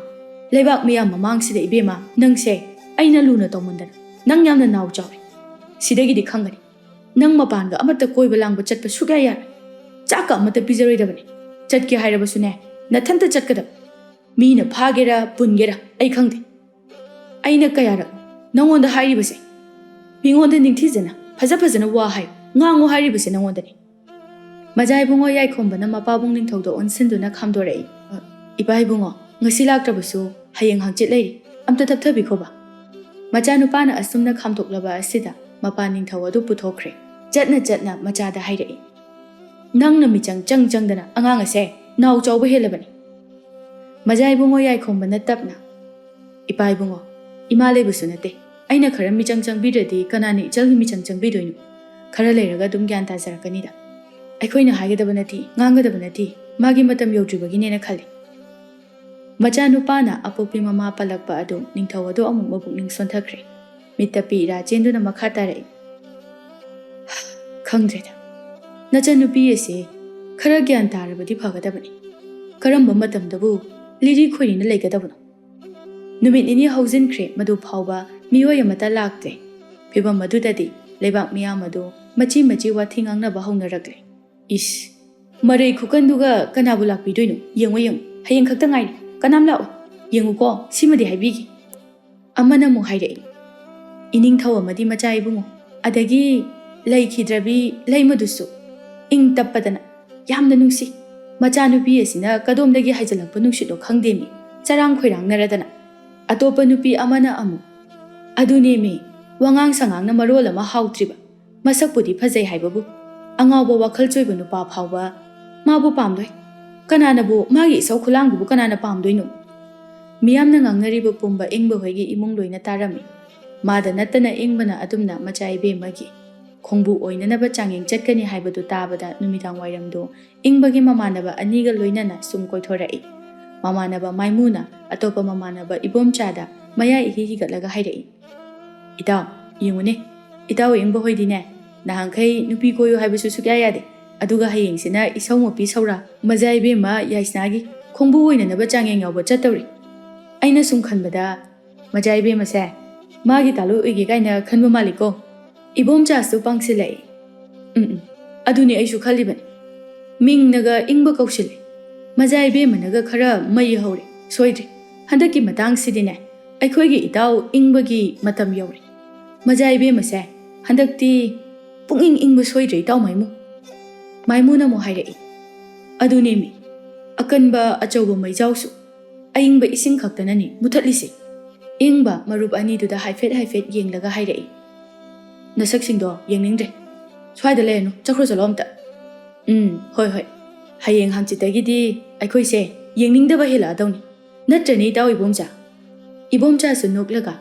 ꯂꯩꯕꯥꯛ ꯃꯤꯌꯥꯝ ꯃꯃꯥꯡꯁꯤꯗ ꯏꯕꯦꯝꯃ, ꯅꯪꯁꯦ ꯑꯩꯅ ꯂꯨꯅ ꯇꯧꯃꯟꯗꯅ ꯅꯪ ꯌꯥꯝꯅ ꯅꯥꯎ ꯆꯥꯎꯔꯦ꯫" ꯁꯤꯗꯒꯤꯗꯤ ꯈꯪꯒꯅꯤ꯫ ꯅꯪ ꯃꯄꯥꯟꯒ ꯑꯃꯠꯇ ꯀꯣꯏꯕ ꯂꯥꯡꯕ ꯆꯠꯄ ꯁꯨꯛꯌꯥ ꯌꯥꯔꯣꯏ꯫ ꯆꯥꯛꯀ ꯑꯃꯠꯇ ꯄꯤꯖꯔꯣꯏꯗꯕꯅꯤ꯫ ꯆꯠꯀꯦ ꯍꯥꯏꯔꯕꯁꯨꯅꯦ, ꯅꯊꯟꯇ ꯆꯠꯀꯗꯕ꯫ ꯃꯤꯅ ꯐꯥꯒꯦꯔꯥ ꯄꯨꯟꯒꯦꯔꯥ ꯑꯩ ꯈꯪꯗꯦ꯫ ꯑꯩꯅ ꯀꯌꯥꯔꯛ ꯅꯪꯉꯣꯟꯗ ꯍꯥꯏꯔꯤꯕꯁꯦ? ꯃꯤꯉꯣꯟꯗ ꯅꯤꯡꯊꯤꯖꯅ ꯐꯖ ꯐꯖꯅ ꯋꯥ ꯍꯥꯏꯌꯨ, ꯉꯥꯡꯉꯨ ꯍꯥꯏꯔꯤꯕꯁꯦ ꯅꯉꯣꯟꯗꯅꯤ꯫ ꯃꯖꯥ ꯏꯕꯨꯡꯉꯣ ꯌꯥꯏꯈꯣꯝꯕꯅ ꯃꯄꯥꯕꯨꯡ ꯅꯤꯡꯊꯧꯗ ꯑꯣꯟꯁꯤꯟꯗꯨꯅ ꯈꯥꯝꯗꯣꯔꯛꯏ꯫ "ꯏꯄꯥ ꯏꯕꯨꯡꯉꯣ, ꯉꯁꯤ ꯂꯥꯛꯇ꯭ꯔꯕꯁꯨ ꯍꯌꯦꯡ ꯍꯪꯆꯤꯠ ꯂꯩꯔꯤ꯫ ꯑꯝꯇ ꯊꯞꯊꯕꯤꯈꯣꯕ꯫" ꯃꯆꯥꯅꯨꯄꯥꯅ ꯑꯁꯨꯝꯅ ꯈꯥꯝꯗꯣꯛꯂꯕ ꯑꯁꯤꯗ ꯃꯄꯥ ꯅꯤꯡꯊꯧ ꯑꯗꯨ ꯄꯨꯊꯣꯛꯈ꯭ꯔꯦ꯫ ꯆꯠꯅ ꯆꯠꯅ ꯃꯆꯥꯗ ꯍꯥꯏꯔꯛꯏ, "ꯅꯪꯅ ꯃꯤꯆꯪ ꯆꯪ ꯆꯪꯗꯅ ꯑꯉꯥꯡ ꯑꯁꯦ ꯅꯥꯎ ꯆꯥꯎꯕ ꯍꯦꯜꯂꯕꯅꯤ꯫" ꯃꯖꯥ ꯏꯕꯨꯡꯉꯣ ꯌꯥꯏꯈꯣꯝꯕꯅ ꯇꯞꯅ, "ꯏꯄꯥ ꯏꯕꯨꯡꯉꯣ, ꯏꯃꯥ ꯂꯩꯕꯁꯨ ꯅꯠꯇꯦ꯫ ꯑꯩꯅ ꯈꯔ ꯃꯤꯆꯪ ꯆꯪꯕꯤꯗ꯭ꯔꯗꯤ ꯀꯅꯥꯅ ꯏꯆꯜꯒꯤ ꯃꯤꯆꯪ ꯆꯪꯕꯤꯗꯣꯏꯅꯣ? ꯈꯔ ꯂꯩꯔꯒ ꯑꯗꯨꯝ ꯒ꯭ꯌꯥꯟ ꯇꯥꯖꯔꯛꯀꯅꯤꯗ꯫ ꯑꯩꯈꯣꯏꯅ ꯍꯥꯏꯒꯗꯕ ꯅꯠꯇꯦ, ꯉꯥꯡꯒꯗꯕ ꯅꯠꯇꯦ꯫ ꯃꯥꯒꯤ ꯃꯇꯝ ꯌꯧꯗ꯭ꯔꯤꯕꯒꯤꯅꯦꯅ ꯈꯜꯂꯤ꯫" ꯃꯆꯥꯅꯨꯄꯥꯅ ꯑꯄꯣꯛꯄꯤ ꯃꯃꯥ ꯄꯜꯂꯛꯄ ꯑꯗꯨ ꯅꯤꯡꯊꯧ ꯑꯗꯨ ꯑꯃꯨꯛ ꯃꯄꯨꯛꯅꯤꯡ ꯁꯣꯟꯊꯈ꯭ꯔꯦ꯫ ꯃꯤꯠꯇ ꯄꯤ ꯏꯔꯥ ꯆꯦꯟꯗꯨꯅ ꯃꯈꯥ ꯇꯥꯔꯛꯏ꯫ "ꯈꯪꯗ꯭ꯔꯦꯗ꯫ ꯅꯆꯟꯅꯨꯄꯤ ꯑꯁꯤ ꯈꯔ ꯒ꯭ꯌꯥꯟ ꯇꯥꯔꯕꯗꯤ ꯐꯒꯗꯕꯅꯤ꯫ ꯀꯔꯝꯕ ꯃꯇꯝꯗꯕꯨ ꯂꯤꯔꯤ ꯈꯣꯏꯔꯤꯅ ꯂꯩꯒꯗꯕꯅꯣ? ꯅꯨꯃꯤꯠ ꯅꯤꯅꯤ ꯍꯧꯖꯤꯟꯈ꯭ꯔꯦ, ꯃꯗꯨ ꯐꯥꯎꯕ ꯃꯤꯑꯣꯏ ꯑꯃꯠꯇ ꯂꯥꯛꯇꯦ꯫ ꯐꯤꯚꯝ ꯑꯗꯨꯗꯗꯤ ꯂꯩꯕꯥꯛ ꯃꯤꯌꯥꯝ ꯑꯗꯨ ꯃꯆꯤ ꯃꯆꯤ ꯋꯥꯊꯤ ꯉꯥꯡꯅꯕ ꯍꯧꯅꯔꯛꯂꯦ꯫ ꯏꯁ, ꯃꯔꯩ ꯈꯨꯀꯟꯗꯨꯒ ꯀꯅꯥꯕꯨ ꯂꯥꯛꯄꯤꯗꯣꯏꯅꯣ? ꯌꯦꯡꯉꯣ, ꯌꯦꯡꯉꯣ, ꯍꯌꯦꯡ ꯈꯛꯇ ꯉꯥꯏꯔꯤ꯫ ꯀꯅꯥꯝ ꯂꯥꯛꯑꯣꯏ꯫ ꯌꯦꯡꯉꯨꯀꯣ, ꯁꯤꯃꯗꯤ ꯍꯥꯏꯕꯤꯒꯦ꯫" ꯑꯃꯅ ꯑꯃꯨꯛ ꯍꯥꯏꯔꯛꯏ, "ꯏꯅꯤꯡꯊꯧ ꯑꯃꯗꯤ ꯃꯆꯥ ꯏꯕꯨꯡꯉꯣ, ꯑꯗꯒꯤ ꯂꯩꯈꯤꯗ꯭ꯔꯕꯤ ꯂꯩꯃꯗꯨꯁꯨ ꯏꯪ ꯇꯞꯄꯗꯅ ꯌꯥꯝꯅ ꯅꯨꯡꯁꯤ꯫ ꯃꯆꯥꯅꯨꯄꯤ ꯑꯁꯤꯅ ꯀꯗꯣꯝꯗꯒꯤ ꯍꯥꯏꯖꯤꯜꯂꯛꯄ ꯅꯨꯡꯁꯤꯠꯅꯣ ꯈꯪꯗꯦꯃꯤ, ꯆꯔꯥꯡ ꯈꯣꯏꯔꯥꯡꯅꯔꯗꯅ꯫" ꯑꯇꯣꯞꯄ ꯅꯨꯄꯤ ꯑꯃꯅ ꯑꯃꯨꯛ, "ꯑꯗꯨꯅꯦꯃꯤ, ꯋꯥꯉꯥꯡ ꯁꯉꯥꯡꯅ ꯃꯔꯣꯜ ꯑꯃ ꯍꯥꯎꯇ꯭ꯔꯤꯕ, ꯃꯁꯛꯄꯨꯗꯤ ꯐꯖꯩ ꯍꯥꯏꯕꯕꯨ, ꯑꯉꯥꯎꯕ ꯋꯥꯈꯜ ꯆꯣꯏꯕ ꯅꯨꯄꯥ ꯐꯥꯎꯕ ꯃꯥꯕꯨ ꯄꯥꯝꯗꯣꯏ꯫ ꯀꯅꯥꯅꯕꯨ ꯃꯥꯒꯤ ꯏꯁꯧ ꯈꯨꯂꯥꯡꯗꯨꯕꯨ ꯀꯅꯥꯅ ꯄꯥꯝꯗꯣꯏꯅꯣ?" ꯃꯤꯌꯥꯝꯅ ꯉꯥꯡꯅꯔꯤꯕ ꯄꯨꯝꯕ ꯏꯪꯕ ꯍꯣꯏꯒꯤ ꯏꯃꯨꯡ ꯂꯣꯏꯅ ꯇꯥꯔꯝꯃꯤ꯫ ꯃꯥꯗ ꯅꯠꯇꯅ ꯏꯪꯕꯅ ꯑꯗꯨꯝꯅ ꯃꯆꯥ ꯏꯕꯦꯝꯃꯒꯤ ꯈꯣꯡꯕꯨ ꯑꯣꯏꯅꯅꯕ ꯆꯥꯡꯌꯦꯡ ꯆꯠꯀꯅꯤ ꯍꯥꯏꯕꯗꯨ ꯇꯥꯕꯗ ꯅꯨꯃꯤꯗꯥꯡ ꯋꯥꯏꯔꯝꯗꯨ ꯏꯪꯕꯒꯤ ꯃꯃꯥꯟꯅꯕ ꯑꯅꯤꯒ ꯂꯣꯏꯅꯅ ꯁꯨꯝ ꯀꯣꯏꯊꯣꯔꯛꯏ꯫ ꯃꯃꯥꯟꯅꯕ ꯃꯥꯏꯃꯨꯅ ꯑꯇꯣꯞꯄ ꯃꯃꯥꯟꯅꯕ ꯏꯕꯣꯝꯆꯥꯗ ꯃꯌꯥ ꯏꯍꯤ ꯍꯤꯒꯠꯂꯒ ꯍꯥꯏꯔꯛꯏ, "ꯏꯇꯥꯎ, ꯌꯦꯡꯉꯨꯅꯦ, ꯏꯇꯥꯎ ꯏꯪꯕ ꯍꯣꯏꯗꯤꯅꯦ, ꯅꯍꯥꯟꯈꯩ ꯅꯨꯄꯤ ꯀꯣꯏꯌꯨ ꯍꯥꯏꯕꯁꯨ ꯁꯨꯛꯌꯥ ꯌꯥꯗꯦ, ꯑꯗꯨꯒ ꯍꯌꯦꯡꯁꯤꯅ ꯏꯁꯧ ꯃꯄꯤ ꯁꯧꯔꯥ ꯃꯖꯥ ꯏꯕꯦꯝꯃ ꯌꯥꯏꯁꯅꯥꯒꯤ ꯈꯣꯡꯕꯨ ꯑꯣꯏꯅꯅꯕ ꯆꯥꯡꯌꯦꯡ ꯌꯥꯎꯕ ꯆꯠꯇꯧꯔꯤ꯫ ꯑꯩꯅ ꯁꯨꯝ ꯈꯟꯕꯗ ꯃꯖꯥ ꯏꯕꯦꯝꯃꯁꯦ ꯃꯥꯒꯤ ꯇꯥꯂꯣꯏ ꯑꯣꯏꯒꯦ ꯀꯥꯏꯅ ꯈꯟꯕ ꯃꯥꯜꯂꯤꯀꯣ?" ꯏꯕꯣꯝꯆꯥꯁꯨ ꯄꯥꯡꯁꯤꯜꯂꯛꯏ꯫ "ꯎꯝ, ꯎꯝ, ꯑꯗꯨꯅꯤ ꯑꯩꯁꯨ ꯈꯜꯂꯤꯕꯅꯤ꯫ ꯃꯤꯡꯅꯒ ꯏꯪꯕ ꯀꯧꯁꯤꯜꯂꯦ꯫ ꯃꯖꯥ ꯏꯕꯦꯝꯃꯅꯒ ꯈꯔ ꯃꯩ ꯍꯧꯔꯦ꯫ ꯁꯣꯏꯗ꯭ꯔꯦ, ꯍꯟꯗꯛꯀꯤ ꯃꯇꯥꯡꯁꯤꯗꯤꯅꯦ, ꯑꯩꯈꯣꯏꯒꯤ ꯏꯇꯥꯎ ꯏꯪꯕꯒꯤ ꯃꯇꯝ ꯌꯧꯔꯦ꯫ ꯃꯖꯥ ꯏꯕꯦꯝꯃꯁꯦ ꯍꯟꯗꯛꯇꯤ ꯄꯨꯛꯅꯤꯡ ꯏꯪꯕ ꯁꯣꯏꯗ꯭ꯔꯦ, ꯏꯇꯥꯎ ꯃꯥꯏꯃꯨ꯫" ꯃꯥꯏꯃꯨꯅ ꯑꯃꯨꯛ ꯍꯥꯏꯔꯛꯏ꯫ "ꯑꯗꯨꯅꯦꯃꯤ, ꯑꯀꯟꯕ ꯑꯆꯧꯕ ꯃꯩꯖꯥꯎꯁꯨ ꯑꯏꯪꯕ ꯏꯁꯤꯡ ꯈꯛꯇꯅꯅꯤ ꯃꯨꯊꯠꯂꯤꯁꯦ꯫" ꯏꯪꯕ ꯃꯔꯨꯞ ꯑꯅꯤꯗꯨꯗ ꯍꯥꯏꯐꯦꯠ ꯍꯥꯏꯐꯦꯠ ꯌꯦꯡꯂꯒ ꯍꯥꯏꯔꯛꯏ꯫ "ꯅꯁꯛꯁꯤꯡꯗꯣ ꯌꯦꯡꯅꯤꯡꯗ꯭ꯔꯦ꯫ ꯁ꯭ꯋꯥꯏꯗ ꯂꯩꯔꯅꯨ, ꯆꯠꯈ꯭ꯔꯣ ꯆꯠꯂꯣ ꯑꯝꯇ꯫" "ꯎꯝ, ꯍꯣꯏ, ꯍꯣꯏ꯫ ꯍꯌꯦꯡ ꯍꯪꯆꯤꯠꯇꯒꯤꯗꯤ ꯑꯩꯈꯣꯏꯁꯦ ꯌꯦꯡꯅꯤꯡꯗꯕ ꯍꯦꯜꯂꯛꯑꯗꯧꯅꯤ꯫ ꯅꯠꯇ꯭ꯔꯅꯦ, ꯏꯇꯥꯎ ꯏꯕꯣꯝꯆꯥ?" ꯏꯕꯣꯝꯆꯥꯁꯨ ꯅꯣꯛꯂꯒ,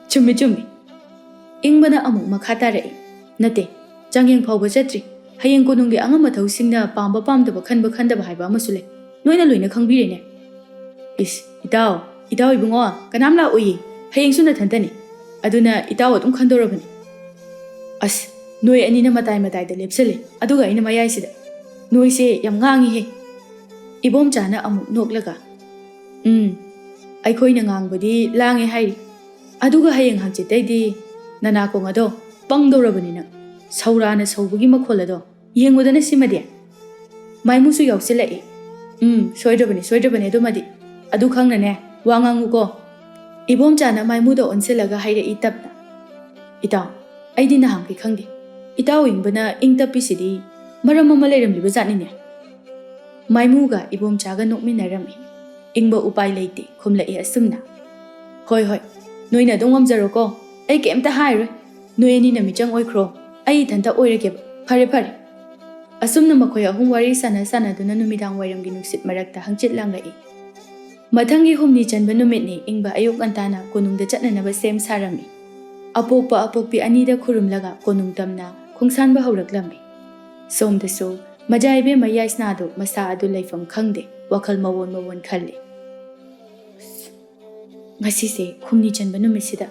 "ꯆꯨꯝꯃꯤ, ꯆꯨꯝꯃꯤ꯫" ꯏꯪꯕꯅ ꯑꯃꯨꯛ ꯃꯈꯥ ꯇꯥꯔꯛꯏ꯫ "ꯅꯠꯇꯦ, ꯆꯥꯡꯌꯦꯡ ꯐꯥꯎꯕ ꯆꯠꯇ꯭ꯔꯤ꯫ ꯍꯌꯦꯡ ꯀꯣꯅꯨꯡꯒꯤ ꯑꯉꯝ ꯑꯊꯧꯁꯤꯡꯅ ꯄꯥꯝꯕ ꯄꯥꯝꯗꯕ ꯈꯟꯕ ꯈꯟꯗꯕ ꯍꯥꯏꯕ ꯑꯃꯁꯨ ꯂꯩ꯫ ꯅꯣꯏꯅ ꯂꯣꯏꯅ ꯈꯪꯕꯤꯔꯦꯅꯦ꯫" "ꯏꯁ, ꯏꯇꯥꯎ, ꯏꯇꯥꯎ ꯏꯕꯨꯡꯉꯣ, ꯀꯅꯥꯝ ꯂꯥꯛꯑꯣꯏꯌꯦ꯫ ꯍꯌꯦꯡꯁꯨ ꯅꯊꯟꯇꯅꯤ꯫ ꯑꯗꯨꯅ ꯏꯇꯥꯎ ꯑꯗꯨꯝ ꯈꯟꯗꯧꯔꯕꯅꯤ꯫" "ꯑꯁ, ꯅꯣꯏ ꯑꯅꯤꯅ ꯃꯇꯥꯏ ꯃꯇꯥꯏꯗ ꯂꯦꯞꯁꯜꯂꯦ, ꯑꯗꯨꯒ ꯑꯩꯅ ꯃꯌꯥꯏꯁꯤꯗ꯫ ꯅꯣꯏꯁꯦ ꯌꯥꯝ ꯉꯥꯡꯉꯤꯍꯦ꯫" ꯏꯕꯣꯝꯆꯥꯅ ꯑꯃꯨꯛ ꯅꯣꯛꯂꯒ, "ꯎꯝ, ꯑꯩꯈꯣꯏꯅ ꯉꯥꯡꯕꯗꯤ ꯂꯥꯡꯉꯦ ꯍꯥꯏꯔꯤ꯫ ꯑꯗꯨꯒ ꯍꯌꯦꯡ ꯍꯪꯆꯤꯠꯇꯩꯗꯤ ꯅꯅꯥꯀꯣꯡ ꯑꯗꯣ ꯄꯪꯗꯧꯔꯕꯅꯤ ꯅꯪ꯫ ꯁꯧꯔꯥꯅ ꯁꯧꯕꯒꯤ ꯃꯈꯣꯜ ꯑꯗꯣ ꯌꯦꯡꯉꯨꯗꯅ ꯁꯤꯃꯗꯤ꯫" ꯃꯥꯏꯃꯨꯁꯨ ꯌꯥꯎꯁꯤꯜꯂꯛꯏ꯫ "ꯎꯝ, ꯁꯣꯏꯗ꯭ꯔꯕꯅꯤ, ꯁꯣꯏꯗ꯭ꯔꯕꯅꯤ ꯑꯗꯨꯃꯗꯤ꯫ ꯑꯗꯨ ꯈꯪꯅꯅꯦ ꯋꯥ ꯉꯥꯡꯉꯨꯀꯣ꯫" ꯏꯕꯣꯝꯆꯥꯅ ꯃꯥꯏꯃꯨꯗ ꯑꯣꯟꯁꯤꯜꯂꯒ ꯍꯥꯏꯔꯛꯏ ꯇꯞꯅ꯫ "ꯏꯇꯥꯎ, ꯑꯩꯗꯤ ꯅꯍꯥꯟꯈꯩ ꯈꯪꯗꯦ꯫ ꯏꯇꯥꯎ ꯏꯪꯕꯅ ꯏꯪ ꯇꯞꯄꯤꯁꯤꯗꯤ ꯃꯔꯝ ꯑꯃ ꯂꯩꯔꯝꯂꯤꯕ ꯖꯥꯠꯅꯤꯅꯦ꯫" ꯃꯥꯏꯃꯨꯒ ꯏꯕꯣꯝꯆꯥꯒ ꯅꯣꯛꯃꯤꯟꯅꯔꯝꯃꯤ꯫ ꯏꯪꯕ ꯎꯄꯥꯏ ꯂꯩꯇꯦ ꯈꯨꯝꯂꯛꯏ ꯑꯁꯨꯝꯅ꯫ "ꯍꯣꯏ, ꯍꯣꯏ, ꯅꯣꯏꯅ ꯑꯗꯨꯝ ꯉꯝꯖꯔꯣꯀꯣ꯫ ꯑꯩ ꯀꯩꯝꯇ ꯍꯥꯏꯔꯣꯏ꯫ ꯅꯣꯏ ꯑꯅꯤꯅ ꯃꯤꯆꯪ ꯑꯣꯏꯈ꯭ꯔꯣ꯫ ꯑꯩ ꯏꯊꯟꯇ ꯑꯣꯏꯔꯒꯦꯕ꯫ ꯐꯔꯦ, ꯐꯔꯦ꯫" ꯑꯁꯨꯝꯅ ꯃꯈꯣꯏ ꯑꯍꯨꯝ ꯋꯥꯔꯤ ꯁꯥꯟꯅ ꯁꯥꯟꯅꯗꯨꯅ ꯅꯨꯃꯤꯗꯥꯡ ꯋꯥꯏꯔꯝꯒꯤ ꯅꯨꯡꯁꯤꯠ ꯃꯔꯛꯇ ꯍꯪꯆꯤꯠ ꯂꯥꯡꯂꯛꯏ꯫ ꯃꯊꯪꯒꯤ ꯍꯨꯝꯅꯤ ꯆꯟꯕ ꯅꯨꯃꯤꯠꯅꯤ꯫ ꯏꯪꯕ ꯑꯌꯨꯛ ꯉꯟꯇꯥꯅ ꯀꯣꯅꯨꯡꯗ ꯆꯠꯅꯅꯕ ꯁꯦꯝ ꯁꯥꯔꯝꯃꯤ꯫ ꯑꯄꯣꯛꯄ ꯑꯄꯣꯛꯄꯤ ꯑꯅꯤꯗ ꯈꯨꯔꯨꯝꯂꯒ ꯀꯣꯅꯨꯡ ꯇꯝꯅ ꯈꯣꯡꯁꯥꯟꯕ ꯍꯧꯔꯛꯂꯝꯃꯤ꯫ ꯁꯣꯝꯗꯁꯨ ꯃꯖꯥ ꯏꯕꯦꯝꯃ ꯌꯥꯏꯁꯅꯥꯗꯨ ꯃꯁꯥ ꯑꯗꯨ ꯂꯩꯐꯝ ꯈꯪꯗꯦ, ꯋꯥꯈꯜ ꯃꯑꯣꯟ ꯃꯑꯣꯟ ꯈꯜꯂꯤ꯫ "ꯉꯁꯤꯁꯦ ꯍꯨꯝꯅꯤ ꯆꯟꯕ ꯅꯨꯃꯤꯠꯁꯤꯗ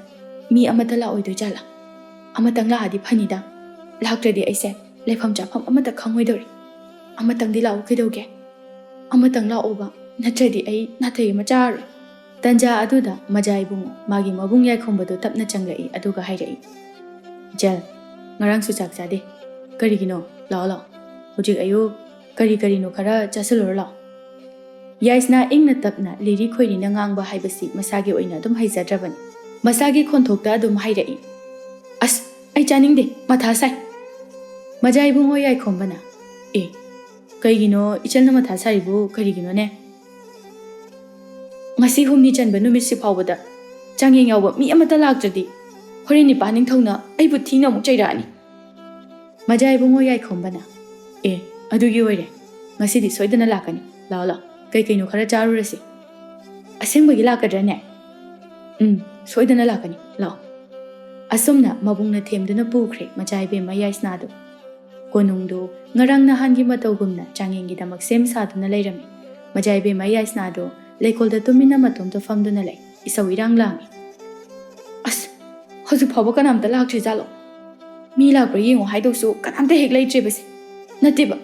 ꯃꯤ ꯑꯃꯠꯇ ꯂꯥꯛꯑꯣꯏꯗꯣꯏ ꯖꯥꯠꯂꯥ? ꯑꯃꯇꯪ ꯂꯥꯛꯑꯗꯤ ꯐꯅꯤꯗ꯫ ꯂꯥꯛꯇ꯭ꯔꯗꯤ ꯑꯩꯁꯦ ꯂꯩꯐꯝ ꯆꯥꯐꯝ ꯑꯃꯠꯇ ꯈꯪꯉꯣꯏꯗꯧꯔꯤ꯫ ꯑꯃꯇꯪꯗꯤ ꯂꯥꯛꯑꯣ ꯀꯩꯗꯧꯒꯦ? ꯑꯃꯇꯪ ꯂꯥꯛꯑꯣꯕ, ꯅꯠꯇ꯭ꯔꯗꯤ ꯑꯩ ꯅꯥꯇꯩ ꯑꯃ ꯆꯥꯔꯔꯣꯏ꯫" ꯇꯟꯖꯥ ꯑꯗꯨꯗ ꯃꯖꯥ ꯏꯕꯨꯡꯉꯣ ꯃꯥꯒꯤ ꯃꯕꯨꯡ ꯌꯥꯏꯈꯣꯝꯕꯗꯨ ꯇꯞꯅ ꯆꯪꯂꯛꯏ, ꯑꯗꯨꯒ ꯍꯥꯏꯔꯛꯏ, "ꯏꯆꯜ, ꯉꯔꯥꯡꯁꯨ ꯆꯥꯛ ꯆꯥꯗꯦ꯫ ꯀꯔꯤꯒꯤꯅꯣ? ꯂꯥꯛꯑꯣ, ꯂꯥꯛꯑꯣ꯫ ꯍꯧꯖꯤꯛ ꯑꯌꯨꯛ ꯀꯔꯤ ꯀꯔꯤꯅꯣ ꯈꯔ ꯆꯥꯁꯤꯜꯂꯨꯔꯣ, ꯂꯥꯛꯑꯣ"꯫ ꯌꯥꯏꯁꯅꯥ ꯏꯪꯅ ꯇꯞꯅ ꯂꯤꯔꯤ ꯈꯣꯏꯔꯤꯅ ꯉꯥꯡꯕ ꯍꯥꯏꯕꯁꯤ ꯃꯁꯥꯒꯤ ꯑꯣꯏꯅ ꯑꯗꯨꯝ ꯍꯩꯖꯗ꯭ꯔꯕꯅꯤ꯫ ꯃꯁꯥꯒꯤ ꯈꯣꯟꯊꯣꯛꯇ ꯑꯗꯨꯝ ꯍꯥꯏꯔꯛꯏ, "ꯑꯁ, ꯑꯩ ꯆꯥꯅꯤꯡꯗꯦ, ꯃꯊꯥ ꯁꯥꯏ"꯫ ꯃꯖꯥ ꯏꯕꯨꯡꯉꯣ ꯌꯥꯏꯈꯣꯝꯕꯅ, "ꯑꯦ, ꯀꯩꯒꯤꯅꯣ ꯏꯆꯜꯅ ꯃꯊꯥ ꯁꯥꯔꯤꯕꯨ ꯀꯔꯤꯒꯤꯅꯣꯅꯦ? ꯉꯁꯤ ꯍꯨꯝꯅꯤ ꯆꯟꯕ ꯅꯨꯃꯤꯠꯁꯤ ꯐꯥꯎꯕꯗ ꯆꯥꯡꯌꯦꯡ ꯌꯥꯎꯕ ꯃꯤ ꯑꯃꯠꯇ ꯂꯥꯛꯇ꯭ꯔꯗꯤ ꯍꯣꯔꯦꯟ ꯅꯤꯄꯥ ꯅꯤꯡꯊꯧꯅ ꯑꯩꯕꯨ ꯊꯤꯅ ꯑꯃꯨꯛ ꯆꯩꯔꯛꯑꯅꯤ"꯫ ꯃꯖꯥ ꯏꯕꯨꯡꯉꯣ ꯌꯥꯏꯈꯣꯝꯕꯅ, "ꯑꯦ, ꯑꯗꯨꯒꯤ ꯑꯣꯏꯔꯦ꯫ ꯉꯁꯤꯗꯤ ꯁꯣꯏꯗꯅ ꯂꯥꯛꯀꯅꯤ꯫ ꯂꯥꯛꯑꯣ, ꯂꯥꯛꯑꯣ꯫ ꯀꯩ ꯀꯩꯅꯣ ꯈꯔ ꯆꯥꯔꯨꯔꯁꯤ"꯫ "ꯑꯁꯦꯡꯕꯒꯤ ꯂꯥꯛꯀꯗ꯭ꯔꯅꯦ?" "ꯎꯝ, ꯁꯣꯏꯗꯅ ꯂꯥꯛꯀꯅꯤ꯫ ꯂꯥꯛꯑꯣ"꯫ ꯑꯁꯨꯝꯅ ꯃꯕꯨꯡꯅ ꯊꯦꯝꯗꯨꯅ ꯄꯨꯈ꯭ꯔꯦ ꯃꯆꯥ ꯏꯕꯦꯝꯃ ꯌꯥꯏꯁꯅꯥꯗꯨ꯫ ꯀꯣꯅꯨꯡꯗꯨ ꯉꯔꯥꯡ ꯅꯍꯥꯟꯒꯤ ꯃꯇꯧꯒꯨꯝꯅ ꯆꯥꯡꯌꯦꯡꯒꯤꯗꯃꯛ ꯁꯦꯝ ꯁꯥꯗꯨꯅ ꯂꯩꯔꯝꯃꯤ꯫ ꯃꯆꯥ ꯏꯕꯦꯝꯃ ꯌꯥꯏꯁꯅꯥꯗꯨ ꯂꯩꯀꯣꯜꯗ ꯇꯨꯃꯤꯟꯅ ꯃꯇꯣꯝꯇ ꯐꯝꯗꯨꯅ ꯂꯩ꯫ ꯏꯁꯧ ꯏꯔꯥꯡ ꯂꯥꯡꯏ꯫ "ꯑꯁ, ꯍꯧꯖꯤꯛ ꯐꯥꯎꯕ ꯀꯅꯥꯝꯇ ꯂꯥꯛꯇ꯭ꯔꯤꯖꯥꯠꯂꯣ? ꯃꯤ ꯂꯥꯛꯄ꯭ꯔꯥ ꯌꯦꯡꯉꯨ ꯍꯥꯏꯗꯧꯁꯨ ꯀꯅꯥꯝꯇ ꯍꯦꯛ ꯂꯩꯇ꯭ꯔꯤꯕꯁꯦ꯫ ꯅꯠꯇꯦꯕ,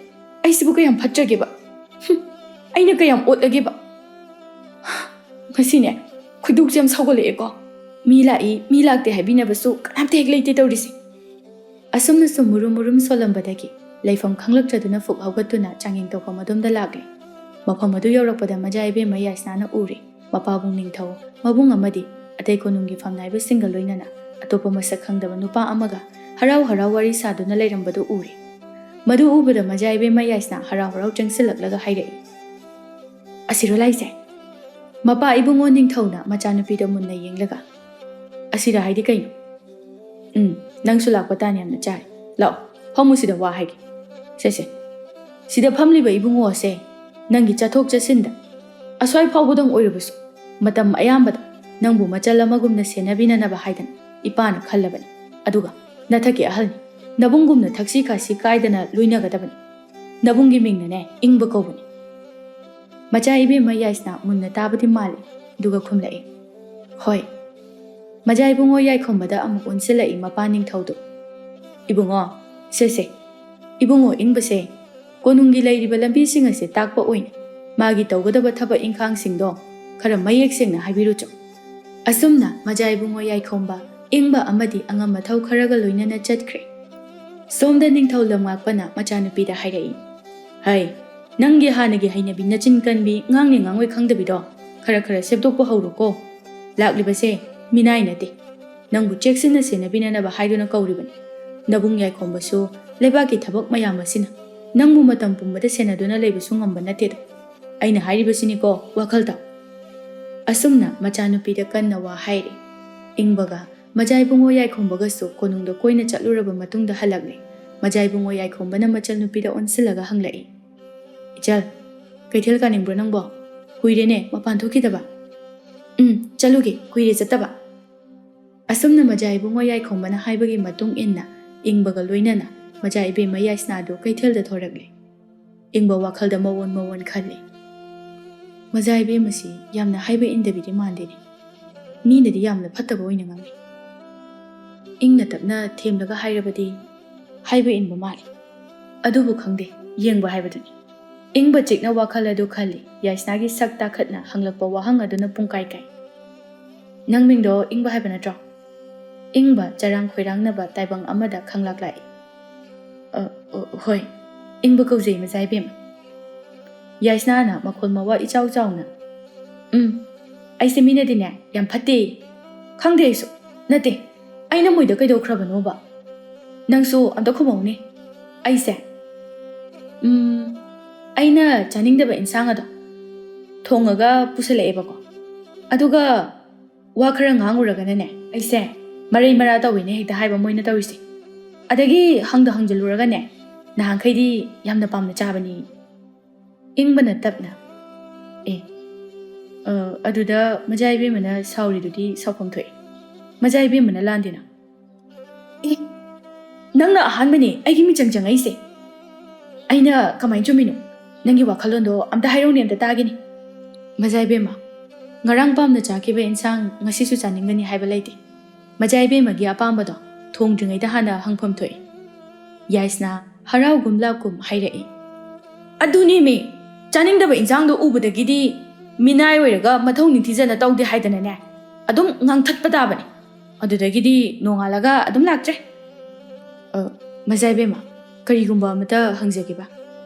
ꯑꯩꯁꯤꯕꯨ ꯀꯌꯥꯝ ꯐꯠꯇ꯭ꯔꯒꯦꯕ? ꯍꯨꯝ, ꯑꯩꯅ ꯀꯌꯥꯝ ꯑꯣꯠꯂꯒꯦꯕ? ꯉꯁꯤꯅꯦ, ꯈꯣꯏꯗꯧꯁꯦ ꯌꯥꯝ ꯁꯥꯎꯒꯠꯂꯛꯑꯦꯀꯣ꯫ ꯃꯤ ꯂꯥꯛꯏ, ꯃꯤ ꯂꯥꯛꯇꯦ ꯍꯥꯏꯕꯤꯅꯕꯁꯨ ꯀꯅꯥꯝꯇ ꯍꯦꯛ ꯂꯩꯇꯦ ꯇꯧꯔꯤꯁꯦ"꯫ ꯑꯁꯨꯝꯅ ꯁꯨꯝ ꯃꯨꯔꯨꯝ ꯃꯨꯔꯨꯝ ꯁꯣꯜꯂꯝꯕꯗꯒꯤ ꯂꯩꯐꯝ ꯈꯪꯂꯛꯇ꯭ꯔꯗꯨꯅ ꯐꯨꯛ ꯍꯧꯒꯠꯇꯨꯅ ꯆꯥꯡꯌꯦꯡ ꯇꯧꯐꯝ ꯑꯗꯣꯝꯗ ꯂꯥꯛꯂꯦ꯫ ꯃꯐꯝ ꯑꯗꯨ ꯌꯧꯔꯛꯄꯗ ꯃꯖꯥ ꯏꯕꯦꯝꯃ ꯌꯥꯏꯁꯅꯥꯅ ꯎꯔꯦ꯫ ꯃꯄꯥꯕꯨꯡ ꯅꯤꯡꯊꯧ, ꯃꯕꯨꯡ ꯑꯃꯗꯤ ꯑꯇꯩ ꯀꯣꯅꯨꯡꯒꯤ ꯐꯝꯅꯥꯏꯕꯁꯤꯡꯒ ꯂꯣꯏꯅꯅ ꯑꯇꯣꯞꯄ ꯃꯁꯛ ꯈꯪꯗꯕ ꯅꯨꯄꯥ ꯑꯃꯒ ꯍꯔꯥꯎ ꯍꯔꯥꯎ ꯋꯥꯔꯤ ꯁꯥꯗꯨꯅ ꯂꯩꯔꯝꯕꯗꯨ ꯎꯔꯦ꯫ ꯃꯗꯨ ꯎꯕꯗ ꯃꯖꯥ ꯏꯕꯦꯝꯃ ꯌꯥꯏꯁꯅꯥ ꯍꯔꯥꯎ ꯍꯔꯥꯎ ꯆꯪꯁꯤꯜꯂꯛꯂꯒ ꯍꯥꯏꯔꯛꯏ, "ꯑꯁꯤꯔꯣ ꯂꯥꯛꯏꯁꯦ?" ꯃꯄꯥ ꯏꯕꯨꯡꯉꯣ ꯅꯤꯡꯊꯧꯅ ꯃꯆꯥꯅꯨꯄꯤꯗ ꯃꯨꯟꯅ ꯌꯦꯡꯂꯒ, "ꯑꯁꯤꯔ ꯍꯥꯏꯗꯤ ꯀꯩꯅꯣ? ꯎꯝ, ꯅꯪꯁꯨ ꯂꯥꯛꯄ ꯇꯥꯟ ꯌꯥꯝꯅ ꯆꯥꯔꯦ꯫ ꯂꯥꯛꯑꯣ, ꯐꯝꯃꯨ ꯁꯤꯗ ꯋꯥ ꯍꯥꯏꯒꯦ꯫ ꯁꯦ, ꯁꯦ꯫ ꯁꯤꯗ ꯐꯝꯂꯤꯕ ꯏꯕꯨꯡꯉꯣ ꯑꯁꯦ ꯅꯪꯒꯤ ꯆꯠꯊꯣꯛ ꯆꯠꯁꯤꯟꯗ ꯑꯁ꯭ꯋꯥꯏ ꯐꯥꯎꯕꯗꯪ ꯑꯣꯏꯔꯕꯁꯨ ꯃꯇꯝ ꯑꯌꯥꯝꯕꯗ ꯅꯪꯕꯨ ꯃꯆꯜ ꯑꯃꯒꯨꯝꯅ ꯁꯦꯟꯅꯕꯤꯅꯅꯕ ꯍꯥꯏꯗꯅ ꯏꯄꯥꯅ ꯈꯜꯂꯕꯅꯤ꯫ ꯑꯗꯨꯒ ꯅꯊꯛꯀꯤ ꯑꯍꯜꯅꯤ꯫ ꯅꯕꯨꯡꯒꯨꯝꯅ ꯊꯛꯁꯤ ꯈꯥꯁꯤ ꯀꯥꯏꯗꯅ ꯂꯣꯏꯅꯒꯗꯕꯅꯤ꯫ ꯅꯕꯨꯡꯒꯤ ꯃꯤꯡꯅꯅꯦ ꯏꯪꯕ ꯀꯧꯕꯅꯤ"꯫ ꯃꯆꯥ ꯏꯕꯦꯝꯃ ꯌꯥꯏꯁꯅꯥ ꯃꯨꯟꯅ ꯇꯥꯕꯗꯤ ꯃꯥꯜꯂꯤ, ꯑꯗꯨꯒ ꯈꯨꯝꯂꯛꯏ, "ꯍꯣꯏ"꯫ ꯃꯆꯥ ꯏꯕꯨꯡꯉꯣ ꯌꯥꯏꯈꯣꯝꯕꯗ ꯑꯃꯨꯛ ꯑꯣꯟꯁꯤꯜꯂꯛꯏ ꯃꯄꯥ ꯅꯤꯡꯊꯧꯗꯨ꯫ "ꯏꯕꯨꯡꯉꯣ, ꯁꯦ, ꯁꯦ, ꯏꯕꯨꯡꯉꯣ ꯏꯪꯕꯁꯦ ꯀꯣꯅꯨꯡꯒꯤ ꯂꯩꯔꯤꯕ ꯂꯝꯕꯤꯁꯤꯡ ꯑꯁꯦ ꯇꯥꯛꯄ ꯑꯣꯏꯅ ꯃꯥꯒꯤ ꯇꯧꯒꯗꯕ ꯊꯕꯛ ꯏꯪꯈꯥꯡꯁꯤꯡꯗꯣ ꯈꯔ ꯃꯌꯦꯛ ꯁꯦꯡꯅ ꯍꯥꯏꯕꯤꯔꯨꯆꯣ"꯫ ꯑꯁꯨꯝꯅ ꯃꯆꯥ ꯏꯕꯨꯡꯉꯣ ꯌꯥꯏꯈꯣꯝꯕ ꯏꯪꯕ ꯑꯃꯗꯤ ꯑꯉꯝ ꯑꯊꯧ ꯈꯔꯒ ꯂꯣꯏꯅꯅ ꯆꯠꯈ꯭ꯔꯦ꯫ ꯁꯣꯝꯗ ꯅꯤꯡꯊꯧ ꯂꯝꯉꯥꯛꯄꯅ ꯃꯆꯥꯅꯨꯄꯤꯗ ꯍꯥꯏꯔꯛꯏ, "ꯍꯩ, ꯅꯪꯒꯤ ꯍꯥꯟꯅꯒꯤ ꯍꯩꯅꯕꯤ ꯅꯆꯤꯟ ꯀꯟꯕꯤ ꯉꯥꯡꯅꯤ ꯉꯥꯡꯉꯣꯏ ꯈꯪꯗꯕꯤꯗꯣ ꯈꯔ ꯈꯔ ꯁꯦꯝꯗꯣꯛꯄ ꯍꯧꯔꯣꯀꯣ꯫ ꯂꯥꯛꯂꯤꯕꯁꯦ ꯃꯤꯅꯥꯏ ꯅꯠꯇꯦ꯫ ꯅꯪꯕꯨ ꯆꯦꯛꯁꯤꯟꯅ ꯁꯦꯟꯅꯕꯤꯅꯅꯕ ꯍꯥꯏꯗꯨꯅ ꯀꯧꯔꯤꯕꯅꯤ꯫ ꯅꯕꯨꯡ ꯌꯥꯏꯈꯣꯝꯕꯁꯨ ꯂꯩꯕꯥꯛꯀꯤ ꯊꯕꯛ ꯃꯌꯥꯝ ꯑꯁꯤꯅ ꯅꯪꯕꯨ ꯃꯇꯝ ꯄꯨꯝꯕꯗ ꯁꯦꯟꯅꯗꯨꯅ ꯂꯩꯕꯁꯨ ꯉꯝꯕ ꯅꯠꯇꯦꯗꯣ꯫ ꯑꯩꯅ ꯍꯥꯏꯔꯤꯕꯁꯤꯅꯤꯀꯣ, ꯋꯥꯈꯜ ꯇꯥꯎ꯫" ꯑꯁꯨꯝꯅ ꯃꯆꯥꯅꯨꯄꯤꯗ ꯀꯟꯅ ꯋꯥ ꯍꯥꯏꯔꯦ꯫ ꯏꯪꯕꯒ ꯃꯖꯥ ꯏꯕꯨꯡꯉꯣ ꯌꯥꯏꯈꯣꯝꯕꯒꯁꯨ ꯀꯣꯅꯨꯡꯗ ꯀꯣꯏꯅ ꯆꯠꯂꯨꯔꯕ ꯃꯇꯨꯡꯗ ꯍꯜꯂꯛꯂꯦ꯫ ꯃꯖꯥ ꯏꯕꯨꯡꯉꯣ ꯌꯥꯏꯈꯣꯝꯕꯅ ꯃꯆꯜꯅꯨꯄꯤꯗ ꯑꯣꯟꯁꯤꯜꯂꯒ ꯍꯪꯂꯛꯏ, "ꯏꯆꯜ, ꯀꯩꯊꯦꯜ ꯀꯥꯅꯤꯡꯕ꯭ꯔꯣ ꯅꯪꯕꯣ? ꯀꯨꯏꯔꯦꯅꯦ ꯃꯄꯥꯟ ꯊꯣꯛꯈꯤꯗꯕ꯫" "ꯎꯝ, ꯆꯠꯂꯨꯒꯦ, ꯀꯨꯏꯔꯦ ꯆꯠꯇꯕ꯫" ꯑꯁꯨꯝꯅ ꯃꯖꯥ ꯏꯕꯨꯡꯉꯣ ꯌꯥꯏꯈꯣꯝꯕꯅ ꯍꯥꯏꯕꯒꯤ ꯃꯇꯨꯡ ꯏꯟꯅ ꯏꯪꯕꯒ ꯂꯣꯏꯅꯅ ꯃꯖꯥ ꯏꯕꯦꯝꯃ ꯌꯥꯏꯁꯅꯥꯗꯨ ꯀꯩꯊꯦꯜꯗ ꯊꯣꯔꯛꯂꯦ꯫ ꯏꯪꯕ ꯋꯥꯈꯜꯗ ꯃꯑꯣꯟ ꯃꯑꯣꯟ ꯈꯜꯂꯤ꯫ "ꯃꯖꯥ ꯏꯕꯦꯝꯃꯁꯤ ꯌꯥꯝꯅ ꯍꯥꯏꯕ ꯏꯟꯗꯕꯤꯗꯤ ꯃꯥꯟꯗꯦꯅꯦ꯫ ꯃꯤꯅꯗꯤ ꯌꯥꯝꯅ ꯐꯠꯇꯕ ꯑꯣꯏꯅ ꯉꯥꯡꯅꯩ꯫" ꯏꯪꯅ ꯇꯞꯅ ꯊꯦꯝꯂꯒ ꯍꯥꯏꯔꯕꯗꯤ ꯍꯥꯏꯕ ꯏꯟꯕ ꯃꯥꯜꯂꯤ꯫ ꯑꯗꯨꯕꯨ ꯈꯪꯗꯦ, ꯌꯦꯡꯕ ꯍꯥꯏꯕꯗꯨꯅꯤ꯫ ꯏꯪꯕ ꯆꯤꯛꯅ ꯋꯥꯈꯜ ꯑꯗꯨ ꯈꯜꯂꯤ꯫ ꯌꯥꯏꯁꯅꯥꯒꯤ ꯁꯛ ꯇꯥꯈꯠꯅ ꯍꯪꯂꯛꯄ ꯋꯥꯍꯪ ꯑꯗꯨꯅ ꯄꯨꯡꯀꯥꯏ ꯀꯥꯏ꯫ "ꯅꯪ ꯃꯤꯡꯗꯣ ꯏꯪꯕ ꯍꯥꯏꯕ ꯅꯠꯇ꯭ꯔꯣ?" ꯏꯪꯕ ꯆꯔꯥꯡ ꯈꯣꯏꯔꯥꯡꯅꯕ ꯇꯥꯏꯕꯪ ꯑꯃꯗ ꯈꯪꯂꯥꯛ ꯂꯥꯛꯏ꯫ "ꯑ, ꯑ, ꯍꯣꯏ, ꯏꯪꯕ ꯀꯧꯖꯩ ꯃꯆꯥ ꯏꯕꯦꯝꯃ꯫" ꯌꯥꯏꯁꯅꯥꯅ ꯃꯈꯣꯜ ꯃꯋꯥ ꯏꯆꯥꯎ ꯆꯥꯎꯅ, "ꯎꯝ, ꯑꯩꯁꯦ ꯃꯤꯅꯗꯤꯅꯦ ꯌꯥꯝ ꯐꯠꯇꯦ꯫ ꯈꯪꯗꯦ ꯑꯩꯁꯨ, ꯅꯠꯇꯦ, ꯑꯩꯅ ꯃꯣꯏꯗ ꯀꯩꯗꯧꯈ꯭ꯔꯕꯅꯣꯕ? ꯅꯪꯁꯨ ꯑꯝꯇ ꯈꯨꯝꯃꯧꯅꯦ꯫" "ꯑꯩꯁꯦ, ꯎꯝ, ꯑꯩꯅ ꯆꯥꯅꯤꯡꯗꯕ ꯏꯟꯁꯥꯡ ꯑꯗꯣ ꯊꯣꯡꯉꯒ ꯄꯨꯁꯜꯂꯛꯑꯦꯕꯀꯣ꯫ ꯑꯗꯨꯒ ꯋꯥ ꯈꯔ ꯉꯥꯡꯉꯨꯔꯒꯅꯅꯦ, ꯑꯩꯁꯦ ꯃꯔꯩ ꯃꯔꯥ ꯇꯧꯋꯦꯅꯦ ꯍꯦꯛꯇ ꯍꯥꯏꯕ ꯃꯣꯏꯅ ꯇꯧꯔꯤꯁꯦ꯫ ꯑꯗꯒꯤ ꯍꯪꯗ ꯍꯪꯖꯜꯂꯨꯔꯒꯅꯦ, ꯅꯍꯥꯟꯈꯩꯗꯤ ꯌꯥꯝꯅ ꯄꯥꯝꯅ ꯆꯥꯕꯅꯤ꯫" ꯏꯪꯕꯅ ꯇꯞꯅ, "ꯑꯦ, ꯑ, ꯑꯗꯨꯗ ꯃꯖꯥ ꯏꯕꯦꯝꯃꯅ ꯁꯥꯎꯔꯤꯗꯨꯗꯤ ꯁꯥꯎꯐꯝ ꯊꯣꯛꯑꯦ꯫ ꯃꯖꯥ ꯏꯕꯦꯝꯃꯅ ꯂꯥꯟꯗꯦꯅ꯫" "ꯑꯦ, ꯅꯪꯅ ꯑꯍꯥꯟꯕꯅꯦ ꯑꯩꯒꯤ ꯃꯤꯆꯪ ꯆꯪꯉꯛꯏꯁꯦ꯫ ꯑꯩꯅ ꯀꯃꯥꯏꯅ ꯆꯨꯝꯃꯤꯅꯣ? ꯅꯪꯒꯤ ꯋꯥꯈꯜꯂꯣꯟꯗꯣ ꯑꯝꯇ ꯍꯥꯏꯔꯧꯅꯦ, ꯑꯝꯇ ꯇꯥꯒꯦꯅꯦ꯫" "ꯃꯖꯥ ꯏꯕꯦꯝꯃ, ꯉꯔꯥꯡ ꯄꯥꯝꯅ ꯆꯥꯈꯤꯕ ꯏꯟꯁꯥꯡ ꯉꯁꯤꯁꯨ ꯆꯥꯅꯤꯡꯒꯅꯤ ꯍꯥꯏꯕ ꯂꯩꯇꯦ꯫ ꯃꯖꯥ ꯏꯕꯦꯝꯃꯒꯤ ꯑꯄꯥꯝꯕꯗꯣ ꯊꯣꯡꯗ꯭ꯔꯤꯉꯩꯗ ꯍꯥꯟꯅ ꯍꯪꯐꯝ ꯊꯣꯛꯏ꯫" ꯌꯥꯏꯁꯅꯥ ꯍꯔꯥꯎꯒꯨꯝ ꯂꯥꯛꯀꯨꯝ ꯍꯥꯏꯔꯛꯏ꯫ "ꯑꯗꯨꯅꯦꯃꯤ, ꯆꯥꯅꯤꯡꯗꯕ ꯏꯟꯁꯥꯡꯗꯣ ꯎꯕꯗꯒꯤꯗꯤ ꯃꯤꯅꯥꯏ ꯑꯣꯏꯔꯒ ꯃꯊꯧ ꯅꯤꯡꯊꯤꯖꯅ ꯇꯧꯗꯦ ꯍꯥꯏꯗꯅꯅꯦ, ꯑꯗꯨꯝ ꯉꯥꯡꯊꯠꯄ ꯇꯥꯕꯅꯤ꯫ ꯑꯗꯨꯗꯒꯤꯗꯤ ꯅꯣꯡꯉꯥꯜꯂꯒ ꯑꯗꯨꯝ ꯂꯥꯛꯇ꯭ꯔꯦ꯫ ꯑ, ꯃꯖꯥ ꯏꯕꯦꯝꯃ, ꯀꯔꯤꯒꯨꯝꯕ ꯑꯃꯇ ꯍꯪꯖꯒꯦꯕ꯫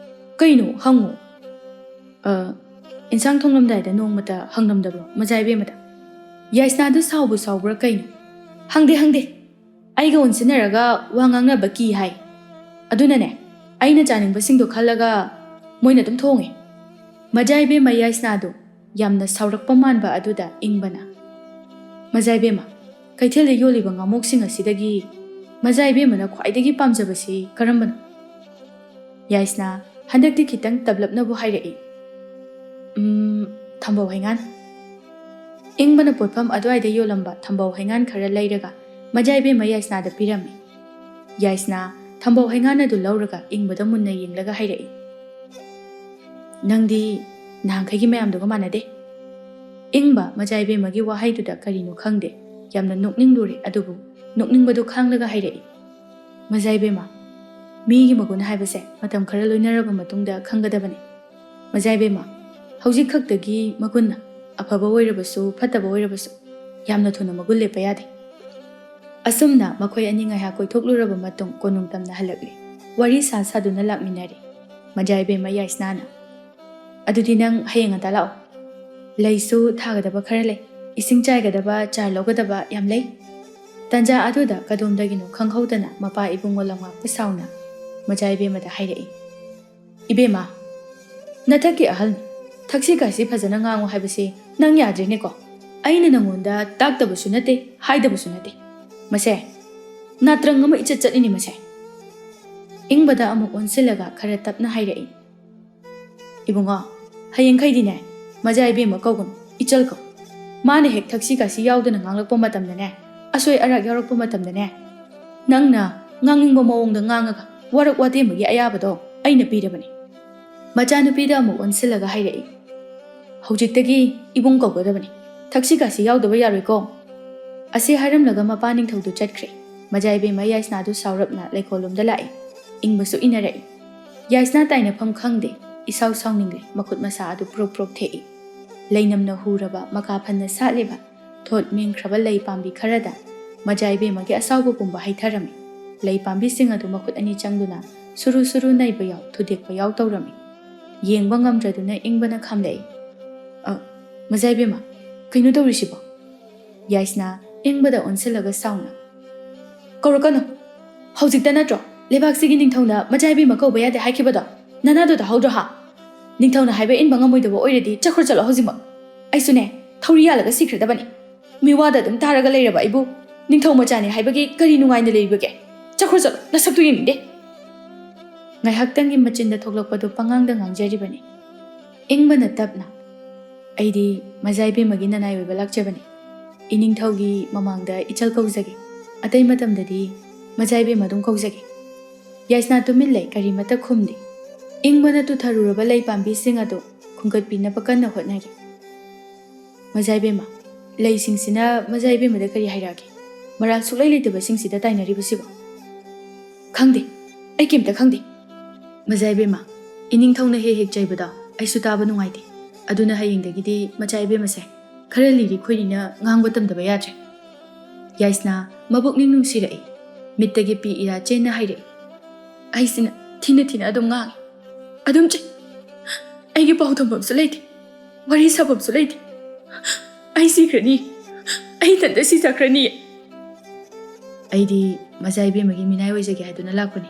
ꯀꯩꯅꯣ? ꯍꯪꯉꯣ꯫ ꯑ, ꯏꯟꯁꯥꯡ ꯊꯣꯡꯂꯝꯗꯥꯏꯗ ꯅꯣꯡꯃꯇ ꯍꯪꯂꯝꯗꯕ꯭ꯔꯣ ꯃꯖꯥ ꯏꯕꯦꯝꯃꯗ? ꯌꯥꯏꯁꯅꯥꯗꯨ ꯁꯥꯎꯕꯨ ꯁꯥꯎꯕ꯭ꯔꯥ ꯀꯩꯅꯣ? ꯍꯪꯗꯦ, ꯍꯪꯗꯦ꯫ ꯑꯩꯒ ꯑꯣꯟꯁꯤꯟꯅꯔꯒ ꯋꯥ ꯉꯥꯡꯅꯕ ꯀꯤ ꯍꯥꯏ꯫ ꯑꯗꯨꯅꯅꯦ, ꯑꯩꯅ ꯆꯥꯅꯤꯡꯕꯁꯤꯡꯗꯣ ꯈꯜꯂꯒ ꯃꯣꯏꯅ ꯑꯗꯨꯝ ꯊꯣꯡꯉꯦ꯫ ꯃꯖꯥ ꯏꯕꯦꯝꯃ ꯌꯥꯏꯁꯅꯥꯗꯨ ꯌꯥꯝꯅ ꯁꯥꯎꯔꯛꯄ ꯃꯥꯟꯕ ꯑꯗꯨꯗ ꯏꯪꯕꯅ, "ꯃꯖꯥ ꯏꯕꯦꯝꯃ, ꯀꯩꯊꯦꯜꯗ ꯌꯣꯜꯂꯤꯕ ꯉꯥꯃꯣꯛꯁꯤꯡ ꯑꯁꯤꯗꯒꯤ ꯃꯖꯥ ꯏꯕꯦꯝꯃꯅ ꯈ꯭ꯋꯥꯏꯗꯒꯤ ꯄꯥꯝꯖꯕꯁꯤ ꯀꯔꯝꯕꯅꯣ?" ꯌꯥꯏꯁꯅꯥ ꯍꯟꯗꯛꯇꯤ ꯈꯤꯇꯪ ꯇꯞꯂꯞꯅꯕꯨ ꯍꯥꯏꯔꯛꯏ꯫ "ꯎꯝ, ꯊꯝꯕꯧ ꯍꯩꯉꯥꯟ꯫" ꯏꯪꯕꯅ ꯄꯣꯠꯐꯝ ꯑꯗꯨꯋꯥꯏꯗ ꯌꯣꯜꯂꯝꯕ ꯊꯝꯕꯧ ꯍꯩꯉꯥꯟ ꯈꯔ ꯂꯩꯔꯒ ꯃꯖꯥ ꯏꯕꯦꯝꯃ ꯌꯥꯏꯁꯅꯥꯗ ꯄꯤꯔꯝꯃꯤ꯫ ꯌꯥꯏꯁꯅꯥ ꯊꯝꯕꯧ ꯍꯩꯉꯥꯟ ꯑꯗꯨ ꯂꯧꯔꯒ ꯏꯪꯕꯗ ꯃꯨꯟꯅ ꯌꯦꯡꯂꯒ ꯍꯥꯏꯔꯛꯏ, "ꯅꯪꯗꯤ ꯅꯍꯥꯟꯈꯩꯒꯤ ꯃꯌꯥꯝꯗꯨꯒ ꯃꯥꯟꯅꯗꯦ꯫" ꯏꯪꯕ ꯃꯖꯥ ꯏꯕꯦꯝꯃꯒꯤ ꯋꯥꯍꯩꯗꯨꯗ ꯀꯔꯤꯅꯣ ꯈꯪꯗꯦ, ꯌꯥꯝꯅ ꯅꯣꯛꯅꯤꯡꯂꯨꯔꯦ꯫ ꯑꯗꯨꯕꯨ ꯅꯣꯛꯅꯤꯡꯕꯗꯨ ꯈꯥꯡꯂꯒ ꯍꯥꯏꯔꯛꯏ, "ꯃꯖꯥ ꯏꯕꯦꯝꯃ, ꯃꯤꯒꯤ ꯃꯒꯨꯟ ꯍꯥꯏꯕꯁꯦ ꯃꯇꯝ ꯈꯔ ꯂꯣꯏꯅꯔꯕ ꯃꯇꯨꯡꯗ ꯈꯪꯒꯗꯕꯅꯤ꯫ ꯃꯖꯥ ꯏꯕꯦꯝꯃ, ꯍꯧꯖꯤꯛ ꯈꯛꯇꯒꯤ ꯃꯒꯨꯟꯅ ꯑꯐꯕ ꯑꯣꯏꯔꯕꯁꯨ ꯐꯠꯇꯕ ꯑꯣꯏꯔꯕꯁꯨ ꯌꯥꯝꯅ ꯊꯨꯅ ꯃꯒꯨꯟ ꯂꯦꯞꯄ ꯌꯥꯗꯦ꯫" ꯑꯁꯨꯝꯅ ꯃꯈꯣꯏ ꯑꯅꯤ ꯉꯥꯏꯍꯥꯛ ꯀꯣꯏꯊꯣꯛꯂꯨꯔꯕ ꯃꯇꯨꯡ ꯀꯣꯅꯨꯡ ꯇꯝꯅ ꯍꯜꯂꯛꯂꯦ꯫ ꯋꯥꯔꯤ ꯁꯥ ꯁꯥꯗꯨꯅ ꯂꯥꯛꯃꯤꯟꯅꯔꯦ꯫ ꯃꯖꯥ ꯏꯕꯦꯝꯃ ꯌꯥꯏꯁꯅꯥꯅ, "ꯑꯗꯨꯗꯤ ꯅꯪ ꯍꯌꯦꯡ ꯉꯟꯇꯥ ꯂꯥꯛꯑꯣ꯫ ꯂꯩꯁꯨ ꯊꯥꯒꯗꯕ ꯈꯔ ꯂꯩ, ꯏꯁꯤꯡ ꯆꯥꯏꯒꯗꯕ, ꯆꯥꯔ ꯂꯧꯒꯗꯕ ꯌꯥꯝ ꯂꯩ꯫" ꯇꯟꯖꯥ ꯑꯗꯨꯗ ꯀꯗꯣꯝꯗꯒꯤꯅꯣ ꯈꯪꯍꯧꯗꯅ ꯃꯄꯥ ꯏꯕꯨꯡꯉꯣ ꯂꯝꯉꯥꯛꯄ ꯁꯥꯎꯅ ꯃꯖꯥ ꯏꯕꯦꯝꯃꯗ ꯍꯥꯏꯔꯛꯏ, "ꯏꯕꯦꯝꯃ, ꯅꯊꯛꯀꯤ ꯑꯍꯜꯅꯤ, ꯊꯛꯁꯤ ꯈꯥꯁꯤ ꯐꯖꯅ ꯉꯥꯡꯉꯨ ꯍꯥꯏꯕꯁꯤ ꯅꯪ ꯌꯥꯗ꯭ꯔꯦꯅꯦꯀꯣ꯫ ꯑꯩꯅ ꯅꯪꯉꯣꯟꯗ ꯇꯥꯛꯇꯕꯁꯨ ꯅꯠꯇꯦ, ꯍꯥꯏꯗꯕꯁꯨ ꯅꯠꯇꯦ꯫ ꯃꯁꯦ ꯅꯥꯇ꯭ꯔꯪ ꯑꯃ ꯏꯆꯠ ꯆꯠꯂꯤꯅꯦ ꯃꯁꯦ꯫" ꯏꯪꯕꯗ ꯑꯃꯨꯛ ꯑꯣꯟꯁꯤꯜꯂꯒ ꯈꯔ ꯇꯞꯅ ꯍꯥꯏꯔꯛꯏ, "ꯏꯕꯨꯡꯉꯣ, ꯍꯌꯦꯡꯈꯩꯗꯤꯅꯦ, ꯃꯖꯥ ꯏꯕꯦꯝꯃ ꯀꯧꯒꯅꯨ, ꯏꯆꯜ ꯀꯧ꯫ ꯃꯥꯅ ꯍꯦꯛ ꯊꯛꯁꯤ ꯈꯥꯁꯤ ꯌꯥꯎꯗꯅ ꯉꯥꯡꯂꯛꯄ ꯃꯇꯝꯗꯅꯦ, ꯑꯁꯣꯏ ꯑꯔꯥꯛ ꯌꯥꯎꯔꯛꯄ ꯃꯇꯝꯗꯅꯦ, ꯅꯪꯅ ꯉꯥꯡꯅꯤꯡꯕ ꯃꯑꯣꯡꯗ ꯉꯥꯡꯉꯒ ꯋꯥꯔꯛ ꯋꯥꯇꯦꯝꯕꯒꯤ ꯑꯌꯥꯕꯗꯣ ꯑꯩꯅ ꯄꯤꯔꯕꯅꯤ꯫" ꯃꯆꯥꯅꯨꯄꯤꯗ ꯑꯃꯨꯛ ꯑꯣꯟꯁꯤꯜꯂꯒ ꯍꯥꯏꯔꯛꯏ, "ꯍꯧꯖꯤꯛꯇꯒꯤ ꯏꯕꯨꯡ ꯀꯧꯒꯗꯕꯅꯤ, ꯊꯛꯁꯤ ꯈꯥꯁꯤ ꯌꯥꯎꯗꯕ ꯌꯥꯔꯣꯏꯀꯣ꯫" ꯑꯁꯤ ꯍꯥꯏꯔꯝꯂꯒ ꯃꯄꯥ ꯅꯤꯡꯊꯧꯗꯨ ꯆꯠꯈ꯭ꯔꯦ꯫ ꯃꯖꯥ ꯏꯕꯦꯝꯃ ꯌꯥꯏꯁꯅꯥꯗꯨ ꯁꯥꯎꯔꯞꯅ ꯂꯩꯀꯣꯜꯂꯣꯝꯗ ꯂꯥꯛꯏ꯫ ꯏꯪꯕꯁꯨ ꯏꯟꯅꯔꯛꯏ꯫ ꯌꯥꯏꯁꯅꯥ ꯇꯥꯏꯅꯐꯝ ꯈꯪꯗꯦ, ꯏꯁꯥꯎ ꯁꯥꯎꯅꯤꯡꯂꯦ, ꯃꯈꯨꯠ ꯃꯁꯥ ꯑꯗꯨ ꯄ꯭ꯔꯣꯛ ꯄ꯭ꯔꯣꯛ ꯊꯦꯛꯏ꯫ ꯂꯩꯅꯝꯅ ꯍꯨꯔꯕ ꯃꯀꯥ ꯐꯟꯅ ꯁꯥꯠꯂꯤꯕ ꯊꯣꯠ ꯃꯦꯡꯈ꯭ꯔꯕ ꯂꯩ ꯄꯥꯝꯕꯤ ꯈꯔꯗ ꯃꯖꯥ ꯏꯕꯦꯝꯃꯒꯤ ꯑꯁꯥꯎꯕ ꯄꯨꯝꯕ ꯍꯩꯊꯔꯝꯃꯤ꯫ ꯂꯩ ꯄꯥꯝꯕꯤꯁꯤꯡ ꯑꯗꯨ ꯃꯈꯨꯠ ꯑꯅꯤ ꯆꯪꯗꯨꯅ ꯁꯨꯔꯨ ꯁꯨꯔꯨ ꯅꯩꯕ ꯌꯥꯎ, ꯊꯨꯗꯦꯛꯄ ꯌꯥꯎ ꯇꯧꯔꯝꯃꯤ꯫ ꯌꯦꯡꯕ ꯉꯝꯗ꯭ꯔꯗꯨꯅ ꯏꯪꯕꯅ ꯈꯥꯝꯂꯛꯏ꯫ "ꯑ, ꯃꯖꯥ ꯏꯕꯦꯝꯃ, ꯀꯩꯅꯣ ꯇꯧꯔꯤꯁꯤꯕꯣ?" ꯌꯥꯏꯁꯅꯥ ꯏꯪꯕꯗ ꯑꯣꯟꯁꯤꯜꯂꯒ ꯁꯥꯎꯅ, "ꯀꯧꯔꯛꯀꯅꯨ! ꯍꯧꯖꯤꯛꯇ ꯅꯠꯇ꯭ꯔꯣ ꯂꯩꯕꯥꯛꯁꯤꯒꯤ ꯅꯤꯡꯊꯧꯅ ꯃꯖꯥ ꯏꯕꯦꯝꯃ ꯀꯧꯕ ꯌꯥꯗꯦ ꯍꯥꯏꯈꯤꯕꯗꯣ? ꯅꯅꯥꯗꯣ ꯇꯥꯍꯧꯗ꯭ꯔꯣ ꯍꯥ? ꯅꯤꯡꯊꯧꯅ ꯍꯥꯏꯕ ꯏꯟꯕ ꯉꯝꯃꯣꯏꯗꯕ ꯑꯣꯏꯔꯗꯤ ꯆꯠꯈ꯭ꯔꯣ ꯆꯠꯂꯣ ꯍꯧꯖꯤꯛꯃꯛ꯫ ꯑꯩꯁꯨꯅꯦ, ꯊꯧꯔꯤ ꯌꯥꯜꯂꯒ ꯁꯤꯈ꯭ꯔꯗꯕꯅꯤ꯫ ꯃꯤꯋꯥꯗ ꯑꯗꯨꯝ ꯇꯥꯔꯒ ꯂꯩꯔꯕ ꯑꯩꯕꯨ ꯅꯤꯡꯊꯧ ꯃꯆꯥꯅꯤ ꯍꯥꯏꯕꯒꯤ ꯀꯔꯤ ꯅꯨꯡꯉꯥꯏꯅ ꯂꯩꯔꯤꯕꯒꯦ? ꯆꯠꯈ꯭ꯔꯣ ꯆꯠꯂꯣ, ꯅꯁꯛꯇꯨ ꯌꯦꯡꯅꯤꯡꯗꯦ!" ꯉꯥꯏꯍꯥꯛꯇꯪꯒꯤ ꯃꯆꯤꯟꯗ ꯊꯣꯛꯂꯛꯄꯗꯨ ꯄꯉꯥꯡꯗ ꯉꯥꯡꯖꯔꯤꯕꯅꯤ꯫ ꯏꯪꯕꯅ ꯇꯞꯅ, "ꯑꯩꯗꯤ ꯃꯖꯥ ꯏꯕꯦꯝꯃꯒꯤ ꯅꯅꯥꯏ ꯑꯣꯏꯕ ꯂꯥꯛꯆꯕꯅꯤ꯫ ꯏꯅꯤꯡꯊꯧꯒꯤ ꯃꯃꯥꯡꯗ ꯏꯆꯜ ꯀꯧꯖꯒꯦ꯫ ꯑꯇꯩ ꯃꯇꯝꯗꯗꯤ ꯃꯖꯥ ꯏꯕꯦꯝꯃ ꯑꯗꯨꯝ ꯀꯧꯖꯒꯦ꯫" ꯌꯥꯏꯁꯅꯥ ꯇꯨꯃꯤꯟ ꯂꯩ, ꯀꯔꯤꯃꯠꯇ ꯈꯨꯝꯗꯦ꯫ ꯏꯪꯕꯅ ꯇꯨꯊꯔꯨꯔꯕ ꯂꯩ ꯄꯥꯝꯕꯤꯁꯤꯡ ꯑꯗꯨ ꯈꯨꯝꯒꯠꯄꯤꯅꯕ ꯀꯟꯅ ꯍꯣꯠꯅꯔꯤ꯫ "ꯃꯖꯥ ꯏꯕꯦꯝꯃ, ꯂꯩꯁꯤꯡꯁꯤꯅ ꯃꯖꯥ ꯏꯕꯦꯝꯃꯗ ꯀꯔꯤ ꯍꯥꯏꯔꯛꯑꯒꯦ? ꯃꯔꯥꯜ ꯁꯨꯛꯂꯩ ꯂꯩꯇꯕꯁꯤꯡꯁꯤꯗ ꯇꯥꯏꯅꯔꯤꯕꯁꯤꯕꯣ?" "ꯈꯪꯗꯦ, ꯑꯩ ꯀꯩꯝꯇ ꯈꯪꯗꯦ꯫" "ꯃꯖꯥ ꯏꯕꯦꯝꯃ, ꯏꯅꯤꯡꯊꯧꯅ ꯍꯦꯛ ꯍꯦꯛ ꯆꯩꯕꯗꯣ ꯑꯩꯁꯨ ꯇꯥꯕ ꯅꯨꯡꯉꯥꯏꯇꯦ꯫ ꯑꯗꯨꯅ ꯍꯌꯦꯡꯗꯒꯤꯗꯤ ꯃꯖꯥ ꯏꯕꯦꯝꯃꯁꯦ ꯈꯔ ꯂꯤꯔꯤ ꯈꯣꯏꯔꯤꯅ ꯉꯥꯡꯕ ꯇꯝꯗꯕ ꯌꯥꯗ꯭ꯔꯦ꯫" ꯌꯥꯏꯁꯅꯥ ꯃꯕꯨꯛꯅꯤꯡ ꯅꯨꯡꯁꯤꯔꯛꯏ꯫ ꯃꯤꯠꯇꯒꯤ ꯄꯤ ꯏꯔꯥ ꯆꯦꯟꯅ ꯍꯥꯏꯔꯛꯏ꯫ "ꯑꯩꯁꯤꯅ ꯊꯤꯅ ꯊꯤꯅ ꯑꯗꯨꯝ ꯉꯥꯡꯉꯤ꯫ ꯑꯗꯨꯝ ꯆꯩ꯫ ꯑꯩꯒꯤ ꯄꯥꯎ ꯊꯝꯐꯝꯁꯨ ꯂꯩꯇꯦ꯫ ꯋꯥꯔꯤ ꯁꯥꯐꯝꯁꯨ ꯂꯩꯇꯦ꯫ ꯑꯩ ꯁꯤꯈ꯭ꯔꯅꯤ꯫ ꯑꯩ ꯏꯊꯟꯇ ꯁꯤꯖꯈ꯭ꯔꯅꯤ꯫" "ꯑꯩꯗꯤ ꯃꯖꯥ ꯏꯕꯦꯝꯃꯒꯤ ꯃꯤꯅꯥꯏ ꯑꯣꯏꯖꯒꯦ ꯍꯥꯏꯗꯨꯅ ꯂꯥꯛꯄꯅꯤ꯫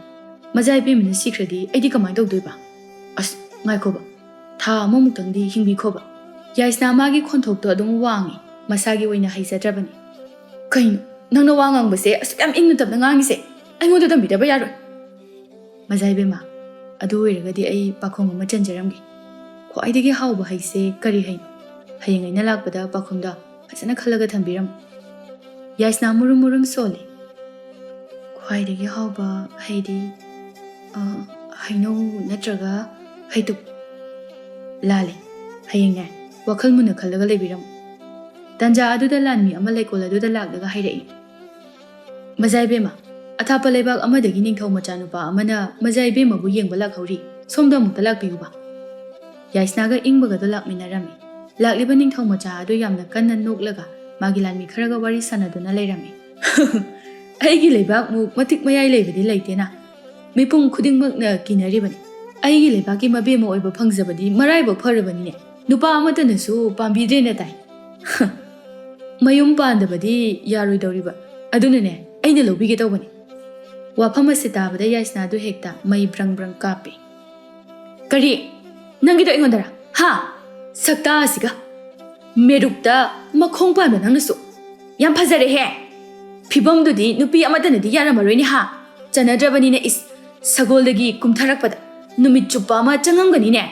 ꯃꯖꯥ ꯏꯕꯦꯝꯃꯅ ꯁꯤꯈ꯭ꯔꯗꯤ ꯑꯩꯗꯤ ꯀꯃꯥꯏꯅ ꯇꯧꯗꯣꯏꯕ? ꯑꯁ, ꯉꯥꯏꯈꯣꯕ꯫ ꯊꯥ ꯑꯃꯃꯨꯛꯇꯪꯗꯤ ꯍꯤꯡꯕꯤꯈꯣꯕ꯫" ꯌꯥꯏꯁꯅꯥ ꯃꯥꯒꯤ ꯈꯣꯟꯊꯣꯛꯇꯣ ꯑꯗꯨꯝ ꯋꯥꯡꯉꯤ꯫ ꯃꯁꯥꯒꯤ ꯑꯣꯏꯅ ꯍꯩꯖꯗ꯭ꯔꯕꯅꯤ꯫ "ꯀꯩꯅꯣ? ꯅꯪꯅ ꯋꯥ ꯉꯥꯡꯕꯁꯦ ꯑꯁꯨꯛ ꯌꯥꯝ ꯏꯪꯅ ꯇꯞꯅ ꯉꯥꯡꯉꯤꯁꯦ? ꯑꯩꯉꯣꯟꯗ ꯇꯝꯕꯤꯗꯕ ꯌꯥꯔꯣꯏ꯫" "ꯃꯖꯥ ꯏꯕꯦꯝꯃ, ꯑꯗꯨ ꯑꯣꯏꯔꯒꯗꯤ ꯑꯩ ꯄꯥꯈꯣꯡ ꯑꯃ ꯆꯟꯖꯔꯝꯒꯦ꯫ ꯈ꯭ꯋꯥꯏꯗꯒꯤ ꯍꯥꯎꯕ ꯍꯩꯁꯦ ꯀꯔꯤ ꯍꯩꯅꯣ? ꯍꯌꯦꯡ ꯑꯩꯅ ꯂꯥꯛꯄꯗ ꯄꯥꯈꯣꯡꯗꯣ ꯐꯖꯅ ꯈꯜꯂꯒ ꯊꯝꯕꯤꯔꯝꯃꯨ꯫" ꯌꯥꯏꯁꯅꯥ ꯃꯨꯔꯨꯝ ꯃꯨꯔꯨꯝ ꯁꯣꯜꯂꯤ꯫ "ꯈ꯭ꯋꯥꯏꯗꯒꯤ ꯍꯥꯎꯕ ꯍꯩꯗꯤ, ꯑ, ꯍꯩꯅꯧ ꯅꯠꯇ꯭ꯔꯒ ꯍꯩꯇꯨꯞ꯫" "ꯂꯥꯜꯂꯦ꯫ ꯍꯌꯦꯡꯅꯦ, ꯋꯥꯈꯜ ꯃꯨꯟꯅ ꯈꯜꯂꯒ ꯂꯩꯕꯤꯔꯝꯃꯨ꯫" ꯇꯥꯟꯖꯥ ꯑꯗꯨꯗ ꯂꯥꯟꯃꯤ ꯑꯃ ꯂꯩꯀꯣꯜ ꯑꯗꯨꯗ ꯂꯥꯛꯂꯒ ꯍꯥꯏꯔꯛꯏ꯫ "ꯃꯖꯥ ꯏꯕꯦꯝꯃ, ꯑꯊꯥꯞꯄ ꯂꯩꯕꯥꯛ ꯑꯃꯗꯒꯤ ꯅꯤꯡꯊꯧ ꯃꯆꯥꯅꯨꯄꯥ ꯑꯃꯅ ꯃꯖꯥ ꯏꯕꯦꯝꯃꯕꯨ ꯌꯦꯡꯕ ꯂꯥꯛꯍꯧꯔꯤ꯫ ꯁꯣꯝꯗ ꯑꯃꯨꯛꯇ ꯂꯥꯛꯄꯤꯌꯨꯕ꯫" ꯌꯥꯏꯁꯅꯥꯒ ꯏꯪꯕꯒꯗꯣ ꯂꯥꯛꯃꯤꯟꯅꯔꯝꯃꯤ꯫ ꯂꯥꯛꯂꯤꯕ ꯅꯤꯡꯊꯧ ꯃꯆꯥ ꯑꯗꯨ ꯌꯥꯝꯅ ꯀꯟꯅ ꯅꯣꯛꯂꯒ ꯃꯥꯒꯤ ꯂꯥꯟꯃꯤ ꯈꯔꯒ ꯋꯥꯔꯤ ꯁꯥꯟꯅꯗꯨꯅ ꯂꯩꯔꯝꯃꯤ꯫ ꯑꯩꯒꯤ ꯂꯩꯕꯥꯛꯃꯨꯛ ꯃꯇꯤꯛ ꯃꯌꯥꯏ ꯂꯩꯕꯗꯤ ꯂꯩꯇꯦꯅ꯫ ꯃꯤꯄꯨꯝ ꯈꯨꯗꯤꯡꯃꯛꯅ ꯀꯤꯅꯔꯤꯕꯅꯤ꯫ ꯑꯩꯒꯤ ꯂꯩꯕꯥꯛꯀꯤ ꯃꯕꯦꯝꯃ ꯑꯣꯏꯕ ꯐꯪꯖꯕꯗꯤ ꯃꯔꯥꯏꯕꯛ ꯐꯔꯕꯅꯤꯅꯦ꯫ ꯅꯨꯄꯥ ꯑꯃꯠꯇꯅꯁꯨ ꯄꯥꯝꯕꯤꯗ꯭ꯔꯦꯅ ꯇꯥꯏ꯫ ꯃꯌꯨꯝ ꯄꯥꯟꯗꯕꯗꯤ ꯌꯥꯔꯣꯏꯗꯧꯔꯤꯕ꯫ ꯑꯗꯨꯅꯅꯦ, ꯑꯩꯅ ꯂꯧꯕꯤꯒꯦ ꯇꯧꯕꯅꯤ꯫ ꯋꯥꯐꯝ ꯑꯁꯤ ꯇꯥꯕꯗ ꯌꯥꯏꯁꯅꯥꯗꯨ ꯍꯦꯛꯇ ꯃꯩ ꯕ꯭ꯔꯪ ꯕ꯭ꯔꯪ ꯀꯥꯞꯄꯤ꯫ "ꯀꯔꯤ? ꯅꯪꯒꯤꯗꯣ ꯑꯩꯉꯣꯟꯗꯔ? ꯍꯥ? ꯁꯛꯇꯥ ꯑꯁꯤꯒ! ꯃꯦꯔꯨꯛꯇ ꯃꯈꯣꯡ ꯄꯥꯟꯕ ꯅꯪꯅꯁꯨ! ꯌꯥꯝ ꯐꯖꯔꯦꯍꯦ! ꯐꯤꯕꯝꯗꯨꯗꯤ ꯅꯨꯄꯤ ꯑꯃꯠꯇꯅꯗꯤ ꯌꯥꯔꯝꯃꯔꯣꯏꯅꯦ, ꯍꯥ? ꯆꯟꯅꯗ꯭ꯔꯕꯅꯤꯅ, ꯏꯁ, ꯁꯒꯣꯜꯗꯒꯤ ꯀꯨꯝꯊꯔꯛꯄꯗ ꯅꯨꯃꯤꯠ ꯆꯨꯞꯄ ꯑꯃ ꯆꯪꯉꯝꯒꯅꯤꯅꯦ!"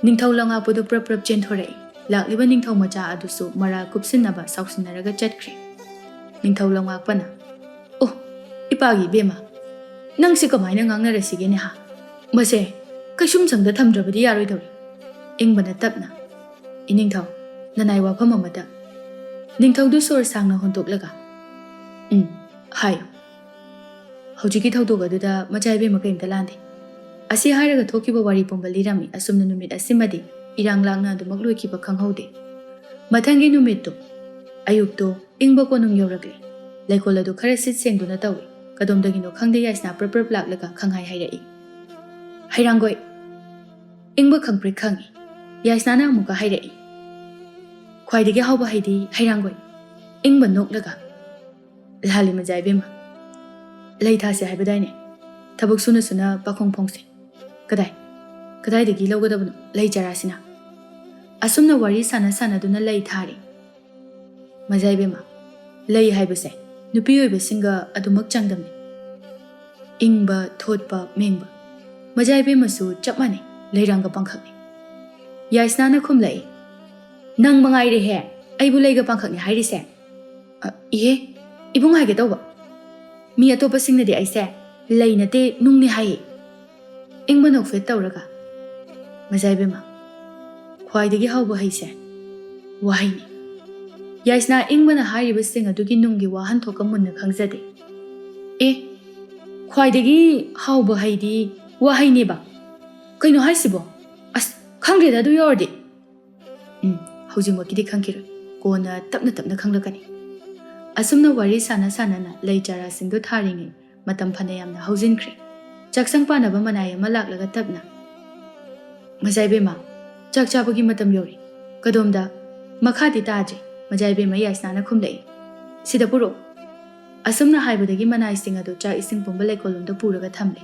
ꯅꯤꯡꯊꯧ ꯂꯩꯉꯥꯛꯄꯗꯨ ꯄ꯭ꯔꯞ ꯄ꯭ꯔꯞ ꯆꯦꯟꯊꯣꯔꯛꯏ꯫ ꯂꯥꯛꯂꯤꯕ ꯅꯤꯡꯊꯧ ꯃꯆꯥ ꯑꯗꯨꯁꯨ ꯃꯔꯥ ꯀꯨꯞꯁꯤꯟꯅꯕ ꯁꯥꯎꯁꯤꯟꯅꯔꯒ ꯆꯠꯈ꯭ꯔꯦ꯫ ꯅꯤꯡꯊꯧ ꯂꯩꯉꯥꯛꯄꯅ, "ꯑꯣ, ꯏꯄꯥꯒꯤ ꯏꯕꯦꯝꯃ, ꯅꯪꯁꯤ ꯀꯃꯥꯏꯅ ꯉꯥꯡꯅꯔꯁꯤꯒꯦꯅꯦ, ꯍꯥ? ꯃꯁꯦ ꯀꯩꯁꯨꯝꯁꯪꯗ ꯊꯝꯗ꯭ꯔꯕꯗꯤ ꯌꯥꯔꯣꯏꯗꯧꯔꯤ꯫" ꯏꯪꯕꯅ ꯇꯞꯅ, "ꯏꯅꯤꯡꯊꯧ, ꯅꯅꯥꯏ ꯋꯥꯐꯝ ꯑꯃꯇ꯫" ꯅꯤꯡꯊꯧꯗꯨ ꯁꯣꯔ ꯁꯥꯡꯅ ꯍꯣꯟꯗꯣꯛꯂꯒ, "ꯎꯝ, ꯍꯥꯏꯌꯨ꯫ ꯍꯧꯖꯤꯛꯀꯤ ꯊꯧꯗꯣꯛ ꯑꯗꯨꯗ ꯃꯆꯥ ꯏꯕꯦꯝꯃ ꯀꯔꯤꯝꯇ ꯂꯥꯟꯗꯦ꯫" ꯑꯁꯤ ꯍꯥꯏꯔꯒ ꯊꯣꯛꯈꯤꯕ ꯋꯥꯔꯤ ꯄꯨꯝꯕ ꯂꯤꯔꯝꯃꯤ꯫ ꯑꯁꯨꯝꯅ ꯅꯨꯃꯤꯠ ꯑꯁꯤꯃꯗꯤ ꯏꯔꯥꯡ ꯂꯥꯡꯅ ꯑꯗꯨꯃꯛ ꯂꯣꯏꯈꯤꯕ ꯈꯪꯍꯧꯗꯦ꯫ ꯃꯊꯪꯒꯤ ꯅꯨꯃꯤꯠꯇꯨ, ꯑꯌꯨꯛꯇꯨ, ꯏꯪꯕ ꯀꯣꯅꯨꯡ ꯌꯧꯔꯛꯂꯦ꯫ ꯂꯩꯀꯣꯜ ꯑꯗꯨ ꯈꯔ ꯁꯤꯠ ꯁꯦꯡꯗꯨꯅ ꯇꯧꯏ꯫ ꯀꯗꯣꯝꯗꯒꯤꯅꯣ ꯈꯪꯗꯦ, ꯌꯥꯏꯁꯅꯥ ꯄ꯭ꯔꯞ ꯄ꯭ꯔꯞ ꯂꯥꯛꯂꯒ ꯈꯪꯍꯥꯏ ꯍꯥꯏꯔꯛꯏ꯫ "ꯍꯩꯔꯥꯡꯒꯣꯏ!" ꯏꯪꯕ ꯈꯪꯄ꯭ꯔꯦꯛ ꯈꯪꯏ꯫ ꯌꯥꯏꯁꯅꯥꯅ ꯑꯃꯨꯛꯀ ꯍꯥꯏꯔꯛꯏ꯫ "ꯈ꯭ꯋꯥꯏꯗꯒꯤ ꯍꯥꯎꯕ ꯍꯩꯗꯤ ꯍꯩꯔꯥꯡꯒꯣꯏ꯫" ꯏꯪꯕ ꯅꯣꯛꯂꯒ, "ꯂꯥꯜꯂꯤ ꯃꯖꯥ ꯏꯕꯦꯝꯃ꯫ ꯂꯩ ꯊꯥꯁꯦ ꯍꯥꯏꯕꯗꯥꯏꯅꯦ? ꯊꯕꯛ ꯁꯨꯅ ꯁꯨꯅ ꯄꯥꯈꯣꯡ ꯐꯣꯡꯁꯦ꯫ ꯀꯗꯥꯏ? ꯀꯗꯥꯏꯗꯒꯤ ꯂꯧꯒꯗꯕꯅꯣ ꯂꯩ ꯆꯔꯥꯁꯤꯅ?" ꯑꯁꯨꯝꯅ ꯋꯥꯔꯤ ꯁꯥꯟꯅ ꯁꯥꯟꯅꯗꯨꯅ ꯂꯩ ꯊꯥꯔꯤ꯫ ꯃꯖꯥ ꯏꯕꯦꯝꯃ, ꯂꯩ ꯍꯥꯏꯕꯁꯦ ꯅꯨꯄꯤ ꯑꯣꯏꯕꯁꯤꯡꯒ ꯑꯗꯨꯃꯛ ꯆꯥꯡꯗꯝꯅꯩ꯫ ꯏꯪꯕ, ꯊꯣꯠꯄ, ꯃꯦꯡꯕ꯫ ꯃꯖꯥ ꯏꯕꯦꯝꯃꯁꯨ ꯆꯞ ꯃꯥꯟꯅꯩ, ꯂꯩꯔꯥꯡꯒ ꯄꯥꯡꯈꯛꯅꯤ꯫ ꯌꯥꯏꯁꯅꯥꯅ ꯈꯨꯝꯂꯛꯏ, "ꯅꯪ ꯃꯉꯥꯏꯔꯦꯍꯦ ꯑꯩꯕꯨ ꯂꯩꯒ ꯄꯥꯡꯈꯛꯅꯤ ꯍꯥꯏꯔꯤꯁꯦ꯫ ꯑ, ꯏꯍꯦ, ꯏꯕꯨꯡ ꯍꯥꯏꯒꯦ ꯇꯧꯕ꯫ ꯃꯤ ꯑꯇꯣꯞꯄꯁꯤꯡꯅꯗꯤ ꯑꯩꯁꯦ ꯂꯩ ꯅꯠꯇꯦ, ꯅꯨꯡꯅꯤ ꯍꯥꯏꯌꯦ꯫" ꯏꯪꯕ ꯅꯣꯛꯐꯦꯠ ꯇꯧꯔꯒ, "ꯃꯖꯥ ꯏꯕꯦꯝꯃ, ꯈ꯭ꯋꯥꯏꯗꯒꯤ ꯍꯥꯎꯕ ꯍꯩꯁꯦ ꯋꯥꯍꯩꯅꯤ꯫" ꯌꯥꯏꯁꯅꯥ ꯏꯪꯕꯅ ꯍꯥꯏꯔꯤꯕꯁꯤꯡ ꯑꯗꯨꯒꯤ ꯅꯨꯡꯒꯤ ꯋꯥꯍꯟꯊꯣꯛꯀ ꯃꯨꯟꯅ ꯈꯪꯖꯗꯦ꯫ "ꯑꯦ, ꯈ꯭ꯋꯥꯏꯗꯒꯤ ꯍꯥꯎꯕ ꯍꯩꯗꯤ ꯋꯥꯍꯩꯅꯦꯕ? ꯀꯩꯅꯣ ꯍꯥꯏꯁꯤꯕꯣ? ꯑꯁ, ꯈꯪꯗ꯭ꯔꯦꯗ ꯑꯗꯨ ꯌꯧꯔꯗꯤ꯫" "ꯎꯝ, ꯍꯧꯖꯤꯛꯃꯛꯀꯤꯗꯤ ꯈꯪꯈꯤꯔꯣꯏ, ꯀꯣꯟꯅ ꯇꯞꯅ ꯇꯞꯅ ꯈꯪꯂꯛꯀꯅꯤ꯫" ꯑꯁꯨꯝꯅ ꯋꯥꯔꯤ ꯁꯥꯟꯅ ꯁꯥꯟꯅꯅ ꯂꯩ ꯆꯥꯔꯥꯁꯤꯡꯗꯨ ꯊꯥꯔꯤꯉꯩ ꯃꯇꯝ ꯐꯅ ꯌꯥꯝꯅ ꯍꯧꯖꯤꯟꯈ꯭ꯔꯦ꯫ ꯆꯥꯛꯁꯪ ꯄꯥꯟꯅꯕ ꯃꯅꯥꯏ ꯑꯃ ꯂꯥꯛꯂꯒ ꯇꯞꯅ, "ꯃꯖꯥꯏꯕꯦꯝꯃ, ꯆꯥꯛ ꯆꯥꯕꯒꯤ ꯃꯇꯝ ꯌꯧꯔꯦ꯫ ꯀꯗꯣꯝꯗ?" "ꯃꯈꯥꯗꯤ ꯇꯥꯗ꯭ꯔꯤ," ꯃꯖꯥꯏꯕꯦꯝꯃ ꯌꯥꯏꯁꯅꯥꯅ ꯈꯨꯝꯂꯛꯏ꯫ "ꯁꯤꯗ ꯄꯨꯔꯛꯑꯣ꯫" ꯑꯁꯨꯝꯅ ꯍꯥꯏꯕꯗꯒꯤ ꯃꯅꯥꯏꯁꯤꯡ ꯑꯗꯨ ꯆꯥꯛ ꯏꯁꯤꯡ ꯄꯨꯝꯕ ꯂꯩꯀꯣꯜꯂꯣꯝꯗ ꯄꯨꯔꯒ ꯊꯝꯂꯦ꯫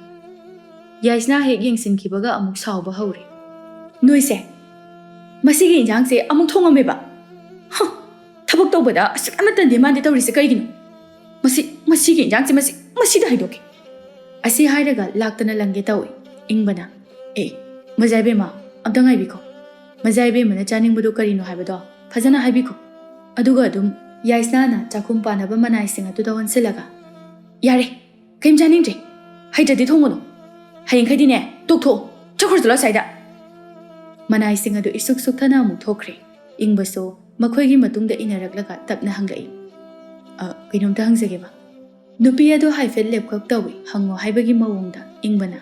ꯌꯥꯏꯁꯅꯥ ꯍꯦꯛ ꯌꯦꯡꯁꯤꯟꯈꯤꯕꯒ ꯑꯃꯨꯛ ꯁꯥꯎꯕ ꯍꯧꯔꯦ꯫ "ꯅꯣꯏꯁꯦ, ꯃꯁꯤꯒꯤ ꯏꯟꯖꯥꯡꯁꯦ ꯑꯃꯨꯛ ꯊꯣꯡꯉꯝꯃꯦꯕ? ꯍ! ꯊꯕꯛ ꯇꯧꯕꯗ ꯑꯁꯨꯛ ꯌꯥꯝꯅ ꯇꯟꯗꯦ ꯃꯥꯗꯤ ꯇꯧꯔꯤꯁꯦ ꯀꯩꯒꯤꯅꯣ? ꯃꯁꯤ, ꯃꯁꯤꯒꯤ ꯏꯟꯖꯥꯡꯁꯦ ꯃꯁꯤ, ꯃꯁꯤꯗ ꯍꯥꯏꯗꯣꯛꯀꯦ꯫" ꯑꯁꯤ ꯍꯥꯏꯔꯒ ꯂꯥꯛꯇꯅ ꯂꯪꯒꯦ ꯇꯧꯏ꯫ ꯏꯪꯕꯅ, "ꯑꯦ, ꯃꯖꯥꯏꯕꯦꯝꯃ, ꯑꯝꯇ ꯉꯥꯏꯕꯤꯈꯣ꯫ ꯃꯖꯥꯏꯕꯦꯝꯃꯅ ꯆꯥꯅꯤꯡꯕꯗꯣ ꯀꯔꯤꯅꯣ ꯍꯥꯏꯕꯗꯣ ꯐꯖꯅ ꯍꯥꯏꯕꯤꯈꯣ꯫" ꯑꯗꯨꯒ ꯑꯗꯨꯝ ꯌꯥꯏꯁꯅꯥꯅ ꯆꯥꯛꯈꯨꯝ ꯄꯥꯟꯅꯕ ꯃꯅꯥꯏꯁꯤꯡ ꯑꯗꯨꯗ ꯑꯣꯟꯁꯤꯜꯂꯒ, "ꯌꯥꯔꯦ, ꯀꯩꯝ ꯆꯥꯅꯤꯡꯗ꯭ꯔꯦ꯫ ꯍꯩꯇ꯭ꯔꯗꯤ ꯊꯣꯡꯉꯨꯅꯨ꯫ ꯍꯌꯦꯡꯈꯩꯗꯤꯅꯦ, ꯇꯣꯛꯊꯣꯛꯑꯣ꯫ ꯆꯠꯈ꯭ꯔꯣ, ꯆꯠꯂꯣ ꯑꯁ꯭ꯋꯥꯏꯗ꯫" ꯃꯅꯥꯏꯁꯤꯡ ꯑꯗꯨ ꯏꯁꯨꯛ ꯁꯨꯛꯊꯅ ꯑꯃꯨꯛ ꯊꯣꯛꯈ꯭ꯔꯦ꯫ ꯏꯪꯕꯁꯨ ꯃꯈꯣꯏꯒꯤ ꯃꯇꯨꯡꯗ ꯏꯟꯅꯔꯛꯂꯒ ꯇꯞꯅ ꯍꯪꯂꯛꯏ, "ꯑ, ꯀꯩꯅꯣꯝꯇ ꯍꯪꯖꯒꯦꯕ꯫" ꯅꯨꯄꯤ ꯑꯗꯨ ꯍꯥꯏꯐꯦꯠ ꯂꯦꯞꯈꯛ ꯇꯧꯏ, ꯍꯪꯉꯣ ꯍꯥꯏꯕꯒꯤ ꯃꯑꯣꯡꯗ꯫ ꯏꯪꯕꯅ,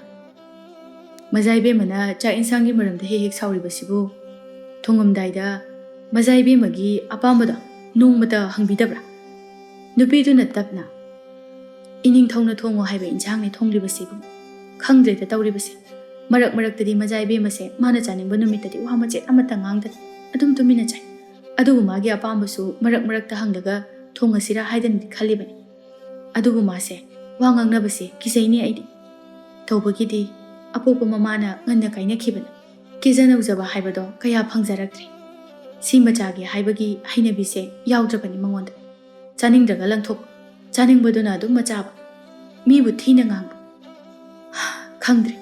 "ꯃꯖꯥ ꯏꯕꯦꯝꯃꯅ ꯆꯥꯛ ꯏꯟꯁꯥꯡꯒꯤ ꯃꯔꯝꯗ ꯍꯦꯛ ꯍꯦꯛ ꯁꯥꯎꯔꯤꯕꯁꯤꯕꯨ ꯊꯣꯡꯉꯝꯗꯥꯏꯗ ꯃꯖꯥ ꯏꯕꯦꯝꯃꯒꯤ ꯑꯄꯥꯝꯕꯗꯣ ꯅꯣꯡꯃꯇ ꯍꯪꯕꯤꯗꯕ꯭ꯔꯥ?" ꯅꯨꯄꯤꯗꯨꯅ ꯇꯞꯅ, "ꯏꯅꯤꯡꯊꯧꯅ ꯊꯣꯡꯉꯣ ꯍꯥꯏꯕ ꯏꯟꯁꯥꯡꯅꯤ ꯊꯣꯡꯂꯤꯕꯁꯤꯕꯨ꯫ ꯈꯪꯗ꯭ꯔꯦꯗ ꯇꯧꯔꯤꯕꯁꯦ꯫ ꯃꯔꯛ ꯃꯔꯛꯇꯗꯤ ꯃꯖꯥ ꯏꯕꯦꯝꯃꯁꯦ ꯃꯥꯅ ꯆꯥꯅꯤꯡꯕ ꯅꯨꯃꯤꯠꯇꯗꯤ ꯋꯥ ꯃꯆꯦꯠ ꯑꯃꯠꯇ ꯉꯥꯡꯗꯅ ꯑꯗꯨꯝ ꯇꯨꯃꯤꯟꯅ ꯆꯥꯏ꯫ ꯑꯗꯨꯕꯨ ꯃꯥꯒꯤ ꯑꯄꯥꯝꯕꯁꯨ ꯃꯔꯛ ꯃꯔꯛꯇ ꯍꯪꯂꯒ ꯊꯣꯡꯉꯁꯤꯔꯥ ꯍꯥꯏꯗꯅꯗꯤ ꯈꯜꯂꯤꯕꯅꯤ꯫ ꯑꯗꯨꯕꯨ ꯃꯥꯁꯦ ꯋꯥ ꯉꯥꯡꯅꯕꯁꯦ ꯀꯤꯖꯩꯅꯦ ꯑꯩꯗꯤ꯫ ꯇꯧꯕꯒꯤꯗꯤ ꯑꯄꯣꯛꯄ ꯃꯃꯥꯅ ꯉꯟꯅ ꯀꯥꯏꯅꯈꯤꯕꯅ ꯀꯦꯖ ꯅꯧꯖꯕ ꯍꯥꯏꯕꯗꯣ ꯀꯌꯥ ꯐꯪꯖꯔꯛꯇ꯭ꯔꯦ꯫ ꯁꯤ ꯃꯆꯥꯒꯦ ꯍꯥꯏꯕꯒꯤ ꯍꯩꯅꯕꯤꯁꯦ ꯌꯥꯎꯗ꯭ꯔꯕꯅꯤ ꯃꯉꯣꯟꯗ꯫ ꯆꯥꯅꯤꯡꯗ꯭ꯔꯒ ꯂꯪꯊꯣꯛ, ꯆꯥꯅꯤꯡꯕꯗꯨꯅ ꯑꯗꯨꯝ ꯃꯆꯥꯕ, ꯃꯤꯕꯨ ꯊꯤꯅ ꯉꯥꯡꯕ꯫ ꯈꯪꯗ꯭ꯔꯦ,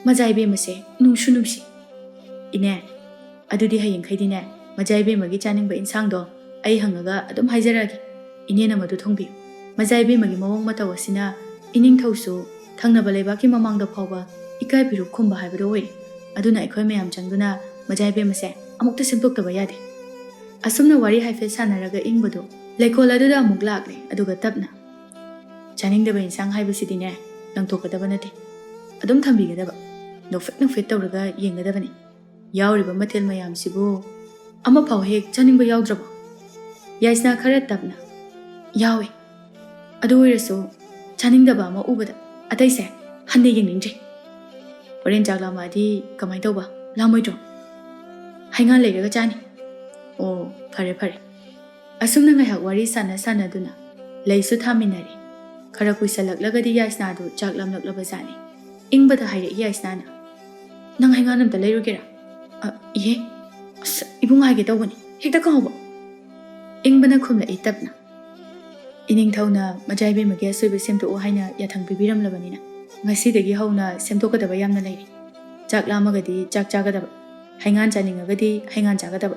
ꯃꯖꯥ ꯏꯕꯦꯝꯃꯁꯦ ꯅꯨꯡꯁꯨ ꯅꯨꯡꯁꯤ꯫ ꯏꯅꯦ, ꯑꯗꯨꯗꯤ ꯍꯌꯦꯡꯈꯩꯗꯤꯅꯦ, ꯃꯖꯥ ꯏꯕꯦꯝꯃꯒꯤ ꯆꯥꯅꯤꯡꯕ ꯏꯟꯁꯥꯡꯗꯣ ꯑꯩ ꯍꯪꯉꯒ ꯑꯗꯨꯝ ꯍꯥꯏꯖꯔꯛꯑꯒꯦ꯫ ꯏꯅꯦꯅ ꯃꯗꯨ ꯊꯣꯡꯕꯤꯌꯨ꯫" ꯃꯖꯥ ꯏꯕꯦꯝꯃꯒꯤ ꯃꯑꯣꯡ ꯃꯇꯧ ꯑꯁꯤꯅ ꯏꯅꯤꯡꯊꯧꯁꯨ ꯊꯪꯅꯕ ꯂꯩꯕꯥꯛꯀꯤ ꯃꯃꯥꯡꯗ ꯐꯥꯎꯕ ꯏꯀꯥꯏ ꯄꯤꯔꯨꯛ ꯈꯨꯝꯕ ꯍꯥꯏꯕꯗꯨ ꯑꯣꯏꯔꯦ꯫ ꯑꯗꯨꯅ ꯑꯩꯈꯣꯏ ꯃꯌꯥꯝ ꯆꯪꯗꯨꯅ ꯃꯖꯥ ꯏꯕꯦꯝꯃꯁꯦ ꯑꯃꯨꯛꯇ ꯁꯦꯝꯗꯣꯛꯇꯕ ꯌꯥꯗꯦ꯫ ꯑꯁꯨꯝꯅ ꯋꯥꯔꯤ ꯍꯥꯏꯐꯦꯠ ꯁꯥꯟꯅꯔꯒ ꯏꯪꯕꯗꯨ ꯂꯩꯀꯣꯜ ꯑꯗꯨꯗ ꯑꯃꯨꯛ ꯂꯥꯛꯂꯦ, ꯑꯗꯨꯒ ꯇꯞꯅ, "ꯆꯥꯅꯤꯡꯗꯕ ꯏꯟꯁꯥꯡ ꯍꯥꯏꯕꯁꯤꯗꯤꯅꯦ, ꯂꯪꯊꯣꯛꯀꯗꯕ ꯅꯠꯇꯦ꯫ ꯑꯗꯨꯝ ꯊꯝꯕꯤꯒꯗꯕ꯫ ꯅꯣꯛꯐꯦꯠ ꯅꯣꯛꯐꯦꯠ ꯇꯧꯔꯒ ꯌꯦꯡꯒꯗꯕꯅꯤ꯫ ꯌꯥꯎꯔꯤꯕ ꯃꯊꯦꯜ ꯃꯌꯥꯝꯁꯤꯕꯨ ꯑꯃꯐꯥꯎ ꯍꯦꯛ ꯆꯥꯅꯤꯡꯕ ꯌꯥꯎꯗ꯭ꯔꯕꯣ?" ꯌꯥꯏꯁꯅꯥ ꯈꯔ ꯇꯞꯅ, ꯌꯥꯎꯏ꯫ ꯑꯗꯨ ꯑꯣꯏꯔꯁꯨ ꯆꯥꯅꯤꯡꯗꯕ ꯑꯃ ꯎꯕꯗ ꯑꯇꯩꯁꯦ ꯍꯟꯅ ꯌꯦꯡꯅꯤꯡꯗ꯭ꯔꯦ꯫ ꯍꯣꯔꯦꯟ ꯆꯥꯛ ꯂꯥꯝꯃꯛꯑꯗꯤ ꯀꯃꯥꯏꯅ ꯇꯧꯕ? ꯂꯥꯝꯃꯣꯏꯗ꯭ꯔꯣ? ꯍꯩꯉꯥꯟ ꯂꯩꯔꯒ ꯆꯥꯅꯤ꯫ ꯑꯣ, ꯐꯔꯦ ꯐꯔꯦ꯫ ꯑꯁꯨꯝꯅ ꯉꯥꯏꯍꯥꯛ ꯋꯥꯔꯤ ꯁꯥꯟꯅ ꯁꯥꯟꯅꯗꯨꯅ ꯂꯩꯁꯨ ꯊꯥꯃꯤꯟꯅꯔꯦ꯫ ꯈꯔ ꯀꯨꯏꯁꯜꯂꯛꯂꯒꯗꯤ ꯌꯥꯏꯁꯅꯥꯗꯨ ꯆꯥꯛ ꯂꯥꯝꯂꯛꯂꯕ ꯖꯥꯠꯅꯤ꯫ ꯏꯪꯕꯗ ꯍꯥꯏꯔꯛꯏ ꯌꯥꯏꯁꯅꯥꯅ, "ꯅꯪ ꯍꯩꯉꯥꯟ ꯑꯝꯇ ꯂꯩꯔꯨꯒꯦꯔꯥ?" "ꯑ, ꯏꯍꯦ, ꯑꯁ, ꯏꯕꯨꯡ ꯍꯥꯏꯒꯦ ꯇꯧꯕꯅꯤ, ꯍꯦꯛꯇ ꯀꯥꯎꯕ꯫" ꯏꯪꯕꯅ ꯈꯨꯝꯂꯛꯏ ꯇꯞꯅ꯫ ꯏꯅꯤꯡꯊꯧꯅ ꯃꯖꯥ ꯏꯕꯦꯝꯃꯒꯤ ꯑꯁꯣꯏꯕ ꯁꯦꯝꯗꯣꯛꯎ ꯍꯥꯏꯅ ꯌꯥꯊꯪ ꯄꯤꯕꯤꯔꯝꯂꯕꯅꯤꯅ ꯉꯁꯤꯗꯒꯤ ꯍꯧꯅ ꯁꯦꯝꯗꯣꯛꯀꯗꯕ ꯌꯥꯝꯅ ꯂꯩꯔꯤ꯫ ꯆꯥꯛ ꯂꯥꯝꯃꯒꯗꯤ ꯆꯥꯛ ꯆꯥꯒꯗꯕ, ꯍꯩꯉꯥꯟ ꯆꯥꯅꯤꯡꯉꯒꯗꯤ ꯍꯩꯉꯥꯟ ꯆꯥꯒꯗꯕ꯫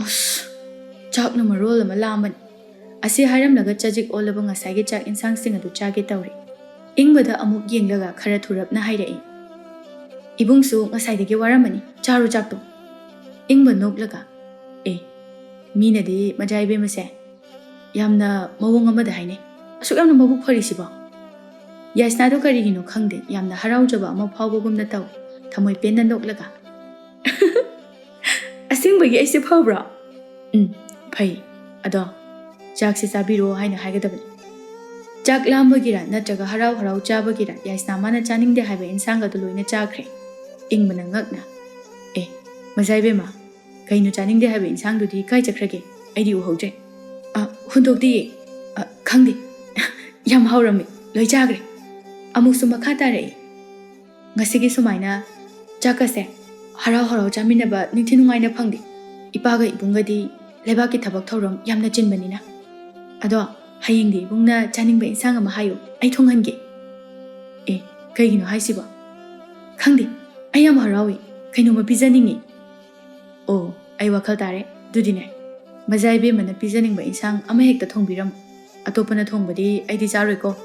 ꯑꯁ, ꯆꯥꯛꯅ ꯃꯔꯣꯜ ꯑꯃ ꯂꯥꯝꯕꯅꯤ꯫ ꯑꯁꯤ ꯍꯥꯏꯔꯝꯂꯒ ꯆꯖꯤꯛ ꯑꯣꯜꯂꯕ ꯉꯁꯥꯏꯒꯤ ꯆꯥꯛ ꯏꯟꯁꯥꯡꯁꯤꯡ ꯑꯗꯨ ꯆꯥꯒꯦ ꯇꯧꯔꯤ꯫ ꯏꯪꯕꯗ ꯑꯃꯨꯛ ꯌꯦꯡꯂꯒ ꯈꯔ ꯊꯨꯔꯞꯅ ꯍꯥꯏꯔꯛꯏ, "ꯏꯕꯨꯡꯁꯨ ꯉꯁꯥꯏꯗꯒꯤ ꯋꯥꯔꯝꯃꯅꯤ, ꯆꯥꯔꯣ ꯆꯥꯛꯇꯣ꯫" ꯏꯪꯕ ꯅꯣꯛꯂꯒ, "ꯑꯦ, ꯃꯤꯅꯗꯤ ꯃꯖꯥ ꯏꯕꯦꯝꯃꯁꯦ ꯌꯥꯝꯅ ꯃꯑꯣꯡ ꯑꯃꯗ ꯍꯥꯏꯅꯩ꯫ ꯑꯁꯨꯛ ꯌꯥꯝꯅ ꯃꯕꯨꯛ ꯐꯔꯤꯁꯤꯕꯣ?" ꯌꯥꯏꯁꯅꯥꯗꯣ ꯀꯔꯤꯒꯤꯅꯣ ꯈꯪꯗꯦ, ꯌꯥꯝꯅ ꯍꯔꯥꯎꯖꯕ ꯑꯃ ꯐꯥꯎꯕꯒꯨꯝꯅ ꯇꯧ, ꯊꯃꯣꯏ ꯄꯦꯟꯅ ꯅꯣꯛꯂꯒ꯫ "ꯑꯁꯦꯡꯕꯒꯤ ꯑꯩꯁꯦ ꯐꯕ꯭ꯔꯣ?" "ꯎꯝ, ꯐꯩ꯫ ꯑꯗꯣ ꯆꯥꯛꯁꯦ ꯆꯥꯕꯤꯔꯣ ꯍꯥꯏꯅ ꯍꯥꯏꯒꯗꯕꯅꯤ꯫" ꯆꯥꯛ ꯂꯥꯝꯕꯒꯤꯔ ꯅꯠꯇ꯭ꯔꯒ ꯍꯔꯥꯎ ꯍꯔꯥꯎ ꯆꯥꯕꯒꯤꯔ ꯌꯥꯏꯁꯅꯥ ꯃꯥꯅ ꯆꯥꯅꯤꯡꯗꯦ ꯍꯥꯏꯕ ꯏꯟꯁꯥꯡ ꯑꯗꯨ ꯂꯣꯏꯅ ꯆꯥꯈ꯭ꯔꯦ꯫ ꯏꯪꯕꯅ ꯉꯛꯅ, "ꯑꯦ, ꯃꯖꯥ ꯏꯕꯦꯝꯃ, ꯀꯩꯅꯣ ꯆꯥꯅꯤꯡꯗꯦ ꯍꯥꯏꯕ ꯏꯟꯁꯥꯡꯗꯨꯗꯤ ꯀꯥꯏ ꯆꯠꯈ꯭ꯔꯒꯦ? ꯑꯩꯗꯤ ꯎꯍꯧꯗ꯭ꯔꯦ꯫" "ꯑ, ꯍꯨꯟꯗꯣꯛꯇꯤꯌꯦ꯫ ꯑ, ꯈꯪꯗꯦ꯫ ꯌꯥꯝ ꯍꯥꯎꯔꯝꯃꯦ꯫ ꯂꯣꯏ ꯆꯥꯈ꯭ꯔꯦ꯫" ꯑꯃꯨꯛꯁꯨ ꯃꯈꯥ ꯇꯥꯔꯛꯏ, "ꯉꯁꯤꯒꯤ ꯁꯨꯃꯥꯏꯅ ꯆꯥꯛꯀꯁꯦ ꯍꯔꯥꯎ ꯍꯔꯥꯎ ꯆꯥꯃꯤꯟꯅꯕ ꯅꯤꯡꯊꯤ ꯅꯨꯡꯉꯥꯏꯅ ꯐꯪꯗꯦ꯫ ꯏꯄꯥꯒ ꯏꯕꯨꯡꯒꯗꯤ ꯂꯩꯕꯥꯛꯀꯤ ꯊꯕꯛ ꯊꯧꯔꯝ ꯌꯥꯝꯅ ꯆꯤꯟꯕꯅꯤꯅ꯫ ꯑꯗꯣ ꯍꯌꯦꯡꯗꯤ ꯏꯕꯨꯡꯅ ꯆꯥꯅꯤꯡꯕ ꯏꯟꯁꯥꯡ ꯑꯃ ꯍꯥꯏꯌꯨ, ꯑꯩ ꯊꯣꯡꯍꯟꯒꯦ꯫" "ꯑꯦ, ꯀꯩꯒꯤꯅꯣ ꯍꯥꯏꯁꯤꯕꯣ?" "ꯈꯪꯗꯦ, ꯑꯩ ꯌꯥꯝ ꯍꯔꯥꯎꯏ, ꯀꯩꯅꯣꯝꯃ ꯄꯤꯖꯅꯤꯡꯉꯤ꯫" "ꯑꯣ, ꯑꯩ ꯋꯥꯈꯜ ꯇꯥꯔꯦ꯫ ꯑꯗꯨꯗꯤꯅꯦ, ꯃꯖꯥ ꯏꯕꯦꯝꯃꯅ ꯄꯤꯖꯅꯤꯡꯕ ꯏꯟꯁꯥꯡ ꯑꯃ ꯍꯦꯛꯇ ꯊꯣꯡꯕꯤꯔꯝꯃꯨ꯫ ꯑꯇꯣꯞꯄꯅ ꯊꯣꯡꯕꯗꯤ ꯑꯩꯗꯤ ꯆꯥꯔꯣꯏꯀꯣ꯫"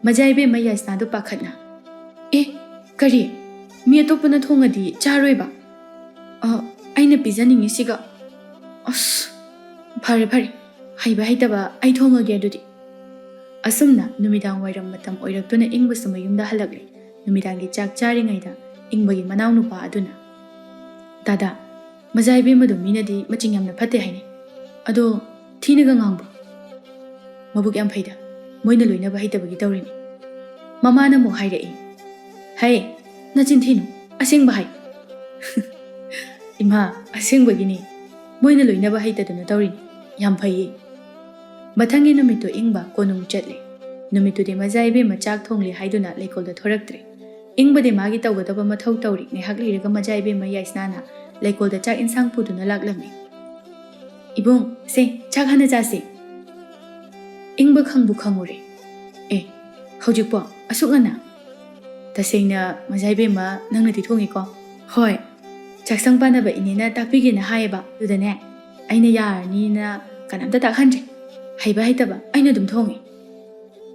ꯃꯖꯥ ꯏꯕꯦꯝꯃ ꯌꯥꯏꯁꯅꯥꯗꯨ ꯄꯥꯈꯠꯅ, "ꯑꯦ, ꯀꯔꯤ? ꯃꯤ ꯑꯇꯣꯞꯄꯅ ꯊꯣꯡꯉꯗꯤ ꯆꯥꯔꯣꯏꯕ? ꯑ, ꯑꯩꯅ ꯄꯤꯖꯅꯤꯡꯉꯤꯁꯤꯒ꯫ ꯑꯁ, ꯐꯔꯦ ꯐꯔꯦ, ꯍꯩꯕ ꯍꯩꯇꯕ ꯑꯩ ꯊꯣꯡꯉꯒꯦ ꯑꯗꯨꯗꯤ꯫" ꯑꯁꯨꯝꯅ ꯅꯨꯃꯤꯗꯥꯡ ꯋꯥꯏꯔꯝ ꯃꯇꯝ ꯑꯣꯏꯔꯛꯇꯨꯅ ꯏꯪꯕꯁꯨ ꯃꯌꯨꯝꯗ ꯍꯜꯂꯛꯂꯦ꯫ ꯅꯨꯃꯤꯗꯥꯡꯒꯤ ꯆꯥꯛ ꯆꯥꯔꯤꯉꯩꯗ ꯏꯪꯕꯒꯤ ꯃꯅꯥꯎꯅꯨꯄꯥ ꯑꯗꯨꯅ, "ꯗꯥꯗꯥ, ꯃꯖꯥ ꯏꯕꯦꯝꯃꯗꯣ ꯃꯤꯅꯗꯤ ꯃꯆꯤꯡ ꯌꯥꯝꯅ ꯐꯠꯇꯦ ꯍꯥꯏꯅꯩ꯫ ꯑꯗꯣ ꯊꯤꯅꯒ ꯉꯥꯡꯕ꯭ꯔꯣ? ꯃꯕꯨꯛ ꯌꯥꯝ ꯐꯩꯗ, ꯃꯣꯏꯅ ꯂꯣꯏꯅꯕ ꯍꯩꯇꯕꯒꯤ ꯇꯧꯔꯤꯅꯤ꯫ ꯃꯃꯥꯅ ꯑꯃꯨꯛ ꯍꯥꯏꯔꯛꯏ, "ꯍꯩ, ꯅꯆꯤꯟ ꯊꯤꯅꯨ, ꯑꯁꯦꯡꯕ ꯍꯥꯏ꯫" "ꯏꯃꯥ, ꯑꯁꯦꯡꯕꯒꯤꯅꯤ, ꯃꯣꯏꯅ ꯂꯣꯏꯅꯕ ꯍꯩꯇꯗꯅ ꯇꯧꯔꯤꯅꯤ꯫ ꯌꯥꯝ ꯐꯩꯌꯦ꯫" ꯃꯊꯪꯒꯤ ꯅꯨꯃꯤꯠꯇꯨ ꯏꯪꯕ ꯀꯣꯅꯨꯡ ꯆꯠꯂꯦ꯫ ꯅꯨꯃꯤꯠꯇꯨꯗꯤ ꯃꯖꯥ ꯏꯕꯦꯝꯃ ꯆꯥꯛ ꯊꯣꯡꯂꯤ ꯍꯥꯏꯗꯨꯅ ꯂꯩꯀꯣꯜꯗ ꯊꯣꯔꯛꯇ꯭ꯔꯦ꯫ ꯏꯪꯕꯗꯤ ꯃꯥꯒꯤ ꯇꯧꯒꯗꯕ ꯃꯊꯧ ꯇꯧꯔꯤ꯫ ꯉꯥꯏꯍꯥꯛ ꯂꯩꯔꯒ ꯃꯖꯥ ꯏꯕꯦꯝꯃ ꯌꯥꯏꯁꯅꯥꯅ ꯂꯩꯀꯣꯜꯗ ꯆꯥꯛ ꯏꯟꯁꯥꯡ ꯄꯨꯗꯨꯅ ꯂꯥꯛꯂꯝꯃꯤ꯫ "ꯏꯕꯨꯡ, ꯁꯦ, ꯆꯥꯛ ꯍꯥꯟꯅ ꯆꯥꯁꯤ꯫" ꯏꯪꯕ ꯈꯪꯕꯨ ꯈꯪꯉꯨꯔꯦ꯫ "ꯑꯦ, ꯍꯧꯖꯤꯛꯄꯣ? ꯑꯁꯨꯛ ꯉꯟꯅ?" "ꯇꯁꯦꯡꯅ ꯃꯖꯥ ꯏꯕꯦꯝꯃ, ꯅꯪꯅꯗꯤ ꯊꯣꯡꯉꯤꯀꯣ?" "ꯍꯣꯏ, ꯆꯥꯛꯁꯪ ꯄꯥꯟꯅꯕ ꯏꯅꯦꯅ ꯇꯥꯛꯄꯤꯒꯦꯅ ꯍꯥꯏꯌꯦꯕ꯫ ꯑꯗꯨꯗꯅꯦ, ꯑꯩꯅ ꯌꯥꯔꯅꯤꯅ ꯀꯅꯥꯝꯇ ꯇꯥꯛꯍꯟꯗ꯭ꯔꯦ꯫ ꯍꯩꯕ ꯍꯩꯇꯕ ꯑꯩꯅ ꯑꯗꯨꯝ ꯊꯣꯡꯉꯤ꯫"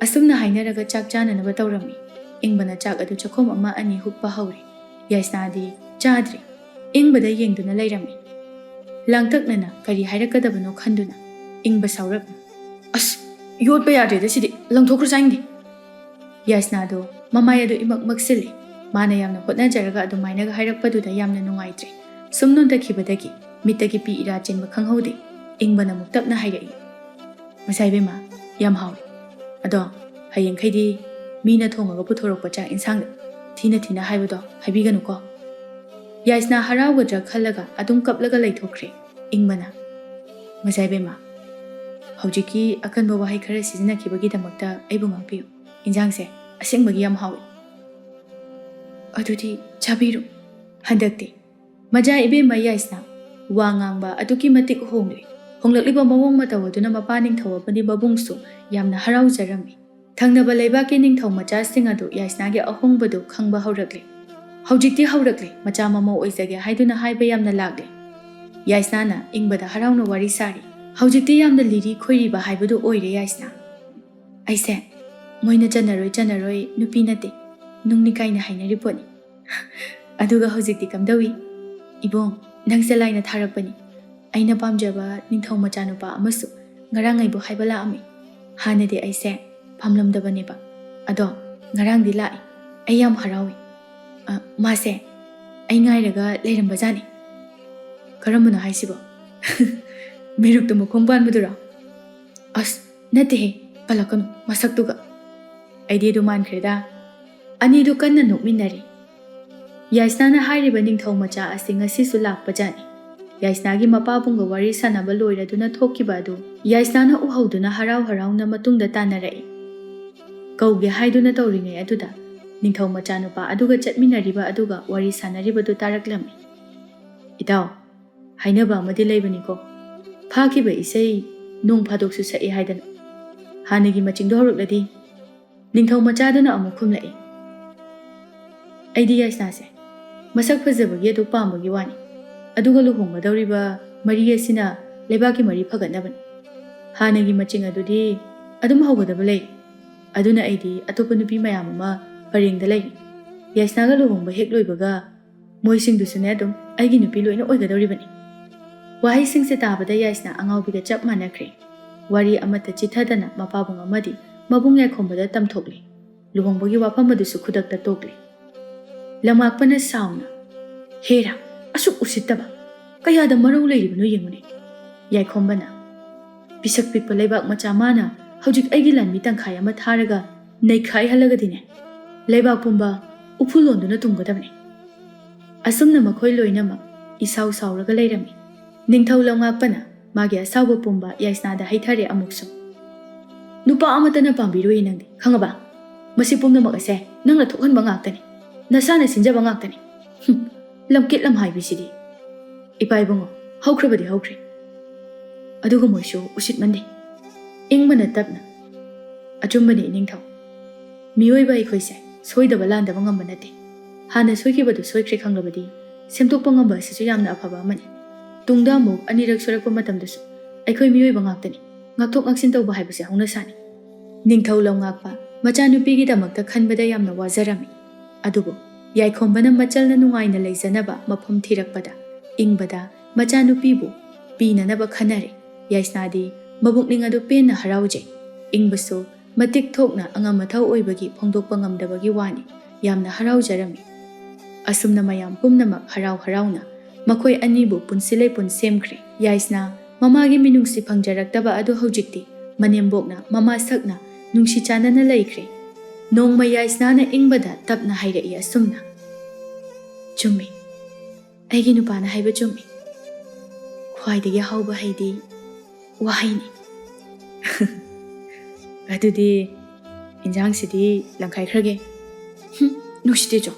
ꯑꯁꯨꯝꯅ ꯍꯥꯏꯅꯔꯒ ꯆꯥꯛ ꯆꯥꯅꯅꯕ ꯇꯧꯔꯝꯃꯤ꯫ ꯏꯪꯕꯅ ꯆꯥꯛ ꯑꯗꯨ ꯆꯥꯛꯈꯣꯝ ꯑꯃ ꯑꯅꯤ ꯍꯨꯞꯄ ꯍꯧꯔꯦ꯫ ꯌꯥꯏꯁꯅꯥꯗꯤ ꯆꯥꯗ꯭ꯔꯦ꯫ ꯏꯪꯕꯗ ꯌꯦꯡꯗꯨꯅ ꯂꯩꯔꯝꯃꯤ꯫ ꯂꯥꯡꯇꯛꯅꯅ ꯀꯔꯤ ꯍꯥꯏꯔꯛꯀꯗꯕꯅꯣ ꯈꯟꯗꯨꯅ ꯏꯪꯕ ꯁꯥꯎꯔꯛꯅ, "ꯑꯁ, ꯌꯣꯠꯄ ꯌꯥꯗ꯭ꯔꯦꯗ ꯁꯤꯗꯤ, ꯂꯪꯊꯣꯛꯈ꯭ꯔꯣ ꯆꯥꯅꯤꯡꯗꯦ꯫" ꯌꯥꯏꯁꯅꯥꯗꯣ ꯃꯃꯥꯏ ꯑꯗꯨ ꯏꯃꯛ ꯃꯛꯁꯤꯜꯂꯤ꯫ ꯃꯥꯅ ꯌꯥꯝꯅ ꯍꯣꯠꯅꯖꯔꯒ ꯑꯗꯨꯃꯥꯏꯅꯒ ꯍꯥꯏꯔꯛꯄꯗꯨꯗ ꯌꯥꯝꯅ ꯅꯨꯡꯉꯥꯏꯇ꯭ꯔꯦ꯫ ꯁꯨꯝ ꯅꯣꯟꯊꯈꯤꯕꯗꯒꯤ ꯃꯤꯠꯇꯒꯤ ꯄꯤ ꯏꯔꯥ ꯆꯦꯟꯕ ꯈꯪꯍꯧꯗꯦ꯫ ꯏꯪꯕꯅ ꯑꯃꯨꯛ ꯇꯞꯅ ꯍꯥꯏꯔꯛꯏ, "ꯃꯖꯥ ꯏꯕꯦꯝꯃ, ꯌꯥꯝ ꯍꯥꯎꯔꯦ꯫ ꯑꯗꯣ ꯍꯌꯦꯡꯈꯩꯗꯤ ꯃꯤꯅ ꯊꯣꯡꯉꯒ ꯄꯨꯊꯣꯔꯛꯄ ꯆꯥꯛ ꯏꯟꯁꯥꯡꯗ ꯊꯤꯅ ꯊꯤꯅ ꯍꯥꯏꯕꯗꯣ ꯍꯥꯏꯕꯤꯒꯅꯨꯀꯣ꯫" ꯌꯥꯏꯁꯅꯥ ꯍꯔꯥꯎꯒꯗ꯭ꯔꯥ ꯈꯜꯂꯒ ꯑꯗꯨꯝ ꯀꯞꯂꯒ ꯂꯩꯊꯣꯛꯈ꯭ꯔꯦ꯫ ꯏꯪꯕꯅ, "ꯃꯖꯥ ꯏꯕꯦꯝꯃ, ꯍꯧꯖꯤꯛꯀꯤ ꯑꯀꯟꯕ ꯋꯥꯍꯩ ꯈꯔ ꯁꯤꯖꯤꯟꯅꯈꯤꯕꯒꯤꯗꯃꯛꯇ ꯑꯩꯕꯨ ꯉꯥꯛꯄꯤꯌꯨ꯫ ꯏꯟꯖꯥꯡꯁꯦ ꯑꯁꯦꯡꯕꯒꯤ ꯌꯥꯝ ꯍꯥꯎꯏ꯫" "ꯑꯗꯨꯗꯤ ꯆꯥꯕꯤꯔꯣ꯫" ꯍꯟꯗꯛꯇꯤ ꯃꯖꯥ ꯏꯕꯦꯝꯃ ꯌꯥꯏꯁꯅꯥ ꯋꯥ ꯉꯥꯡꯕ ꯑꯗꯨꯛꯀꯤ ꯃꯇꯤꯛ ꯍꯣꯡꯂꯦ꯫ ꯍꯣꯡꯂꯛꯂꯤꯕ ꯃꯑꯣꯡ ꯃꯇꯧ ꯑꯗꯨꯅ ꯃꯄꯥ ꯅꯤꯡꯊꯧ ꯑꯃꯗꯤ ꯃꯕꯨꯡꯁꯨ ꯌꯥꯝꯅ ꯍꯔꯥꯎꯖꯔꯝꯃꯤ꯫ ꯊꯪꯅꯕ ꯂꯩꯕꯥꯛꯀꯤ ꯅꯤꯡꯊꯧ ꯃꯆꯥꯁꯤꯡ ꯑꯗꯨ ꯌꯥꯏꯁꯅꯥꯒꯤ ꯑꯍꯣꯡꯕꯗꯨ ꯈꯪꯕ ꯍꯧꯔꯛꯂꯦ꯫ "ꯍꯧꯖꯤꯛꯇꯤ ꯍꯧꯔꯛꯂꯦ, ꯃꯆꯥ ꯃꯃꯧ ꯑꯣꯏꯖꯒꯦ ꯍꯥꯏꯗꯨꯅ ꯍꯥꯏꯕ ꯌꯥꯝꯅ ꯂꯥꯛꯂꯦ꯫" ꯌꯥꯏꯁꯅꯥꯅ ꯏꯪꯕꯗ ꯍꯔꯥꯎꯅ ꯋꯥꯔꯤ ꯁꯥꯔꯤ꯫ "ꯍꯧꯖꯤꯛꯇꯤ ꯌꯥꯝꯅ ꯂꯤꯔꯤ ꯈꯣꯏꯔꯤꯕ ꯍꯥꯏꯕꯗꯨ ꯑꯣꯏꯔꯦ ꯌꯥꯏꯁꯅꯥ꯫" ꯑꯩꯁꯦ ꯃꯣꯏꯅ ꯆꯟꯅꯔꯣꯏ ꯆꯟꯅꯔꯣꯏ ꯅꯨꯄꯤ ꯅꯠꯇꯦ, ꯅꯨꯡꯅꯤ ꯀꯥꯏꯅ ꯍꯥꯏꯅꯔꯤ ꯄꯣꯠꯅꯤ꯫ ꯑꯗꯨꯒ ꯍꯧꯖꯤꯛꯇꯤ ꯀꯝꯗꯧꯏ? ꯏꯕꯨꯡ, ꯅꯪꯁꯦ ꯂꯥꯏꯅ ꯊꯥꯔꯛꯄꯅꯤ꯫ ꯑꯩꯅ ꯄꯥꯝꯖꯕ ꯅꯤꯡꯊꯧ ꯃꯆꯥꯅꯨꯄꯥ ꯑꯃꯁꯨ ꯉꯔꯥꯡ ꯑꯩꯕꯨ ꯍꯥꯏꯕ ꯂꯥꯛꯑꯝꯃꯤ꯫ ꯍꯥꯟꯅꯗꯤ ꯑꯩꯁꯦ ꯄꯥꯝꯂꯝꯗꯕꯅꯦꯕ꯫ ꯑꯗꯣ ꯉꯔꯥꯡꯗꯤ ꯂꯥꯛꯏ꯫ ꯑꯩ ꯌꯥꯝ ꯍꯔꯥꯎꯏ꯫ ꯑ, ꯃꯥꯁꯦ ꯑꯩ ꯉꯥꯏꯔꯒ ꯂꯩꯔꯝꯕꯖꯥꯠꯅꯤ꯫ ꯀꯔꯝꯕꯅꯣ ꯍꯥꯏꯁꯤꯕꯣ? ꯃꯤꯔꯨꯛꯇꯨ ꯃꯈꯣꯡ ꯄꯥꯟꯕꯗꯨꯔꯣ? ꯑꯁ, ꯅꯠꯇꯦꯍꯦ, ꯄꯜꯂꯛꯀꯅꯨ, ꯃꯁꯛꯇꯨꯒ꯫ ꯑꯩꯗꯤ ꯑꯗꯨ ꯃꯥꯟꯈ꯭ꯔꯦꯗ꯫ ꯑꯅꯤꯗꯨ ꯀꯟꯅ ꯅꯣꯛꯃꯤꯟꯅꯔꯤ꯫ ꯌꯥꯏꯁꯅꯥꯅ ꯍꯥꯏꯔꯤꯕ ꯅꯤꯡꯊꯧ ꯃꯆꯥ ꯑꯁꯤ ꯉꯁꯤꯁꯨ ꯂꯥꯛꯄꯖꯥꯠꯅꯤ꯫ ꯌꯥꯏꯁꯅꯥꯒꯤ ꯃꯄꯥꯕꯨꯡꯒ ꯋꯥꯔꯤ ꯁꯥꯟꯅꯕ ꯂꯣꯏꯔꯗꯨꯅ ꯊꯣꯛꯈꯤꯕ ꯑꯗꯨ ꯌꯥꯏꯁꯅꯥꯅ ꯎꯍꯧꯗꯨꯅ ꯍꯔꯥꯎ ꯍꯔꯥꯎꯅ ꯃꯇꯨꯡꯗ ꯇꯥꯟꯅꯔꯛꯏ꯫ ꯀꯧꯒꯦ ꯍꯥꯏꯗꯨꯅ ꯇꯧꯔꯤꯉꯩ ꯑꯗꯨꯗ ꯅꯤꯡꯊꯧ ꯃꯆꯥꯅꯨꯄꯥ ꯑꯗꯨꯒ ꯆꯠꯃꯤꯟꯅꯔꯤꯕ ꯑꯗꯨꯒ ꯋꯥꯔꯤ ꯁꯥꯟꯅꯔꯤꯕꯗꯨ ꯇꯥꯔꯛꯂꯝꯃꯤ꯫ "ꯏꯇꯥꯎ, ꯍꯥꯏꯅꯕ ꯑꯃꯗꯤ ꯂꯩꯕꯅꯤꯀꯣ꯫ ꯐꯥꯈꯤꯕ ꯏꯁꯩ ꯅꯣꯡ ꯐꯥꯗꯣꯛꯁꯨ ꯁꯛꯏ ꯍꯥꯏꯗꯅ꯫ ꯍꯥꯟꯅꯒꯤ ꯃꯆꯤꯡꯗꯣ ꯍꯧꯔꯛꯂꯗꯤ?" ꯅꯤꯡꯊꯧ ꯃꯆꯥꯗꯨꯅ ꯑꯃꯨꯛ ꯈꯨꯝꯂꯛꯏ꯫ "ꯑꯩꯗꯤ ꯌꯥꯏꯁꯅꯥꯁꯦ ꯃꯁꯛ ꯐꯖꯕꯒꯤ ꯑꯗꯨ ꯄꯥꯝꯕꯒꯤ ꯋꯥꯅꯤ꯫ ꯑꯗꯨꯒ ꯂꯨꯍꯣꯡꯒꯗꯧꯔꯤꯕ ꯃꯔꯤ ꯑꯁꯤꯅ ꯂꯩꯕꯥꯛꯀꯤ ꯃꯔꯤ ꯐꯒꯠꯅꯕꯅꯤ꯫ ꯍꯥꯟꯅꯒꯤ ꯃꯆꯤꯡ ꯑꯗꯨꯗꯤ ꯑꯗꯨꯝ ꯍꯧꯒꯗꯕ ꯂꯩ꯫ ꯑꯗꯨꯅ ꯑꯩꯗꯤ ꯑꯇꯣꯞꯄ ꯅꯨꯄꯤ ꯃꯌꯥꯝ ꯑꯃ ꯄꯔꯦꯡꯗ ꯂꯩꯔꯤ꯫ ꯌꯥꯏꯁꯅꯥꯒ ꯂꯨꯍꯣꯡꯕ ꯍꯦꯛ ꯂꯣꯏꯕꯒ ꯃꯣꯏꯁꯤꯡꯗꯨꯁꯨꯅꯦ ꯑꯗꯨꯝ ꯑꯩꯒꯤ ꯅꯨꯄꯤ ꯂꯣꯏꯅ ꯑꯣꯏꯒꯗꯧꯔꯤꯕꯅꯤ꯫" ꯋꯥꯍꯩꯁꯤꯡꯁꯦ ꯇꯥꯕꯗ ꯌꯥꯏꯁꯅꯥ ꯑꯉꯥꯎꯕꯤꯒ ꯆꯞ ꯃꯥꯟꯅꯈ꯭ꯔꯦ꯫ ꯋꯥꯔꯤ ꯑꯃꯠꯇ ꯆꯤꯊꯗꯅ ꯃꯄꯥꯕꯨꯡ ꯑꯃꯗꯤ ꯃꯕꯨꯡ ꯌꯥꯏꯈꯣꯝꯕꯗ ꯇꯝꯊꯣꯛꯂꯦ꯫ ꯂꯨꯍꯣꯡꯕꯒꯤ ꯋꯥꯐꯝ ꯑꯗꯨꯁꯨ ꯈꯨꯗꯛꯇ ꯇꯣꯛꯂꯦ꯫ ꯂꯝꯉꯥꯛꯄꯅ ꯁꯥꯎꯅ, "ꯍꯦꯔꯥ, ꯑꯁꯨꯛ ꯎꯁꯤꯠꯇꯕ! ꯀꯌꯥꯗ ꯃꯔꯧ ꯂꯩꯔꯤꯕꯅꯣ ꯌꯦꯡꯉꯨꯅꯦ꯫" ꯌꯥꯏꯈꯣꯝꯕꯅ, "ꯄꯤꯁꯛ ꯄꯤꯛꯄ ꯂꯩꯕꯥꯛ ꯃꯆꯥ ꯃꯥꯅ ꯍꯧꯖꯤꯛ ꯑꯩꯒꯤ ꯂꯥꯟꯃꯤ ꯇꯪꯈꯥꯏ ꯑꯃ ꯊꯥꯔꯒ ꯅꯩꯈꯥꯏꯍꯜꯂꯒꯗꯤꯅꯦ, ꯂꯩꯕꯥꯛ ꯄꯨꯝꯕ ꯎꯐꯨꯜ ꯂꯣꯟꯗꯨꯅ ꯇꯨꯝꯒꯗꯕꯅꯤ꯫" ꯑꯁꯨꯝꯅ ꯃꯈꯣꯏ ꯂꯣꯏꯅꯃꯛ ꯏꯁꯥꯎ ꯁꯥꯎꯔꯒ ꯂꯩꯔꯝꯃꯤ꯫ ꯅꯤꯡꯊꯧ ꯂꯝꯉꯥꯛꯄꯅ ꯃꯥꯒꯤ ꯑꯁꯥꯎꯕ ꯄꯨꯝꯕ ꯌꯥꯏꯁꯅꯥꯗ ꯍꯩꯊꯔꯦ ꯑꯃꯨꯛꯁꯨ꯫ "ꯅꯨꯄꯥ ꯑꯃꯠꯇꯅ ꯄꯥꯝꯕꯤꯔꯣꯏꯌꯦ ꯅꯪꯗꯤ, ꯈꯪꯉꯕ? ꯃꯁꯤ ꯄꯨꯝꯅꯃꯛ ꯑꯁꯦ ꯅꯪꯅ ꯊꯣꯛꯍꯟꯕ ꯉꯥꯛꯇꯅꯤ꯫ ꯅꯁꯥꯅ ꯁꯤꯟꯖꯕ ꯉꯥꯛꯇꯅꯤ꯫ ꯍꯨꯝ, ꯂꯝꯀꯦꯠ ꯂꯝꯍꯥꯏꯕꯤꯁꯤꯗꯤ꯫" "ꯏꯄꯥ ꯏꯕꯨꯡꯉꯣ, ꯍꯧꯈ꯭ꯔꯕꯗꯤ ꯍꯧꯈ꯭ꯔꯦ꯫ ꯑꯗꯨꯒ ꯃꯣꯏꯁꯨ ꯎꯁꯤꯠꯃꯟꯗꯦ꯫" ꯏꯪꯕꯅ ꯇꯞꯅ, "ꯑꯆꯨꯝꯕꯅꯤ ꯏꯅꯤꯡꯊꯧ꯫ ꯃꯤꯑꯣꯏꯕ ꯑꯩꯈꯣꯏꯁꯦ ꯁꯣꯏꯗꯕ ꯂꯥꯟꯗꯕ ꯉꯝꯕ ꯅꯠꯇꯦ꯫ ꯍꯥꯟꯅ ꯁꯣꯏꯈꯤꯕꯗꯨ ꯁꯣꯏꯈ꯭ꯔꯦ ꯈꯪꯂꯕꯗꯤ ꯁꯦꯝꯗꯣꯛꯄ ꯉꯝꯕ ꯑꯁꯤꯁꯨ ꯌꯥꯝꯅ ꯑꯐꯕ ꯑꯃꯅꯤ꯫ ꯇꯨꯡꯗ ꯑꯃꯨꯛ ꯑꯅꯤꯔꯛ ꯁꯣꯏꯔꯛꯄ ꯃꯇꯝꯗꯁꯨ ꯑꯩꯈꯣꯏ ꯃꯤꯑꯣꯏꯕ ꯉꯥꯛꯇꯅꯤ꯫ ꯉꯥꯛꯊꯣꯛ ꯉꯥꯛꯁꯤꯟ ꯇꯧꯕ ꯍꯥꯏꯕꯁꯦ ꯍꯧꯅꯁꯥꯅꯤ꯫" ꯅꯤꯡꯊꯧ ꯂꯝꯉꯥꯛꯄ ꯃꯆꯥꯅꯨꯄꯤꯒꯤꯗꯃꯛꯇ ꯈꯟꯕꯗ ꯌꯥꯝꯅ ꯋꯥꯖꯔꯝꯃꯤ꯫ ꯑꯗꯨꯕꯨ ꯌꯥꯏꯈꯣꯝꯕꯅ ꯃꯆꯜꯅ ꯅꯨꯡꯉꯥꯏꯅ ꯂꯩꯖꯅꯕ ꯃꯐꯝ ꯊꯤꯔꯛꯄꯗ ꯏꯪꯕꯗ ꯃꯆꯥꯅꯨꯄꯤꯕꯨ ꯄꯤꯅꯅꯕ ꯈꯟꯅꯔꯦ꯫ ꯌꯥꯏꯁꯅꯥꯗꯤ ꯃꯕꯨꯛꯅꯤꯡ ꯑꯗꯨ ꯄꯦꯟꯅ ꯍꯔꯥꯎꯖꯩ꯫ ꯏꯪꯕꯁꯨ ꯃꯇꯤꯛ ꯊꯣꯛꯅ ꯑꯉꯝ ꯑꯊꯧ ꯑꯣꯏꯕꯒꯤ ꯐꯣꯡꯗꯣꯛꯄ ꯉꯝꯗꯕꯒꯤ ꯋꯥꯅꯤ꯫ ꯌꯥꯝꯅ ꯍꯔꯥꯎꯖꯔꯝꯃꯤ꯫ ꯑꯁꯨꯝꯅ ꯃꯌꯥꯝ ꯄꯨꯝꯅꯃꯛ ꯍꯔꯥꯎ ꯍꯔꯥꯎꯅ ꯃꯈꯣꯏ ꯑꯅꯤꯕꯨ ꯄꯨꯟꯁꯤ ꯂꯩꯄꯨꯟ ꯁꯦꯝꯈ꯭ꯔꯦ꯫ ꯌꯥꯏꯁꯅꯥ ꯃꯃꯥꯒꯤ ꯃꯤꯅꯨꯡꯁꯤ ꯐꯪꯖꯔꯛꯇꯕ ꯑꯗꯨ ꯍꯧꯖꯤꯛꯇꯤ ꯃꯅꯦꯝꯕꯣꯛꯅ ꯃꯃꯥ ꯁꯛꯅ ꯅꯨꯡꯁꯤ ꯆꯥꯟꯅꯅ ꯂꯩꯈ꯭ꯔꯦ꯫ ꯅꯣꯡꯃ ꯌꯥꯏꯁꯅꯥꯅ ꯏꯪꯕꯗ ꯇꯞꯅ ꯍꯥꯏꯔꯛꯏ ꯑꯁꯨꯝꯅ, "ꯆꯨꯝꯃꯤ, ꯑꯩꯒꯤ ꯅꯨꯄꯥꯅ ꯍꯥꯏꯕ ꯆꯨꯝꯃꯤ꯫ ꯈ꯭ꯋꯥꯏꯗꯒꯤ ꯍꯥꯎꯕ ꯍꯩꯗꯤ ꯋꯥꯍꯩꯅꯤ꯫" "ꯑꯗꯨꯗꯤ ꯏꯟꯖꯥꯡꯁꯤꯗꯤ ꯂꯪꯈꯥꯏꯈ꯭ꯔꯒꯦ꯫" "ꯍꯨꯝ, ꯅꯨꯡꯁꯤꯇꯦ ꯆꯣ,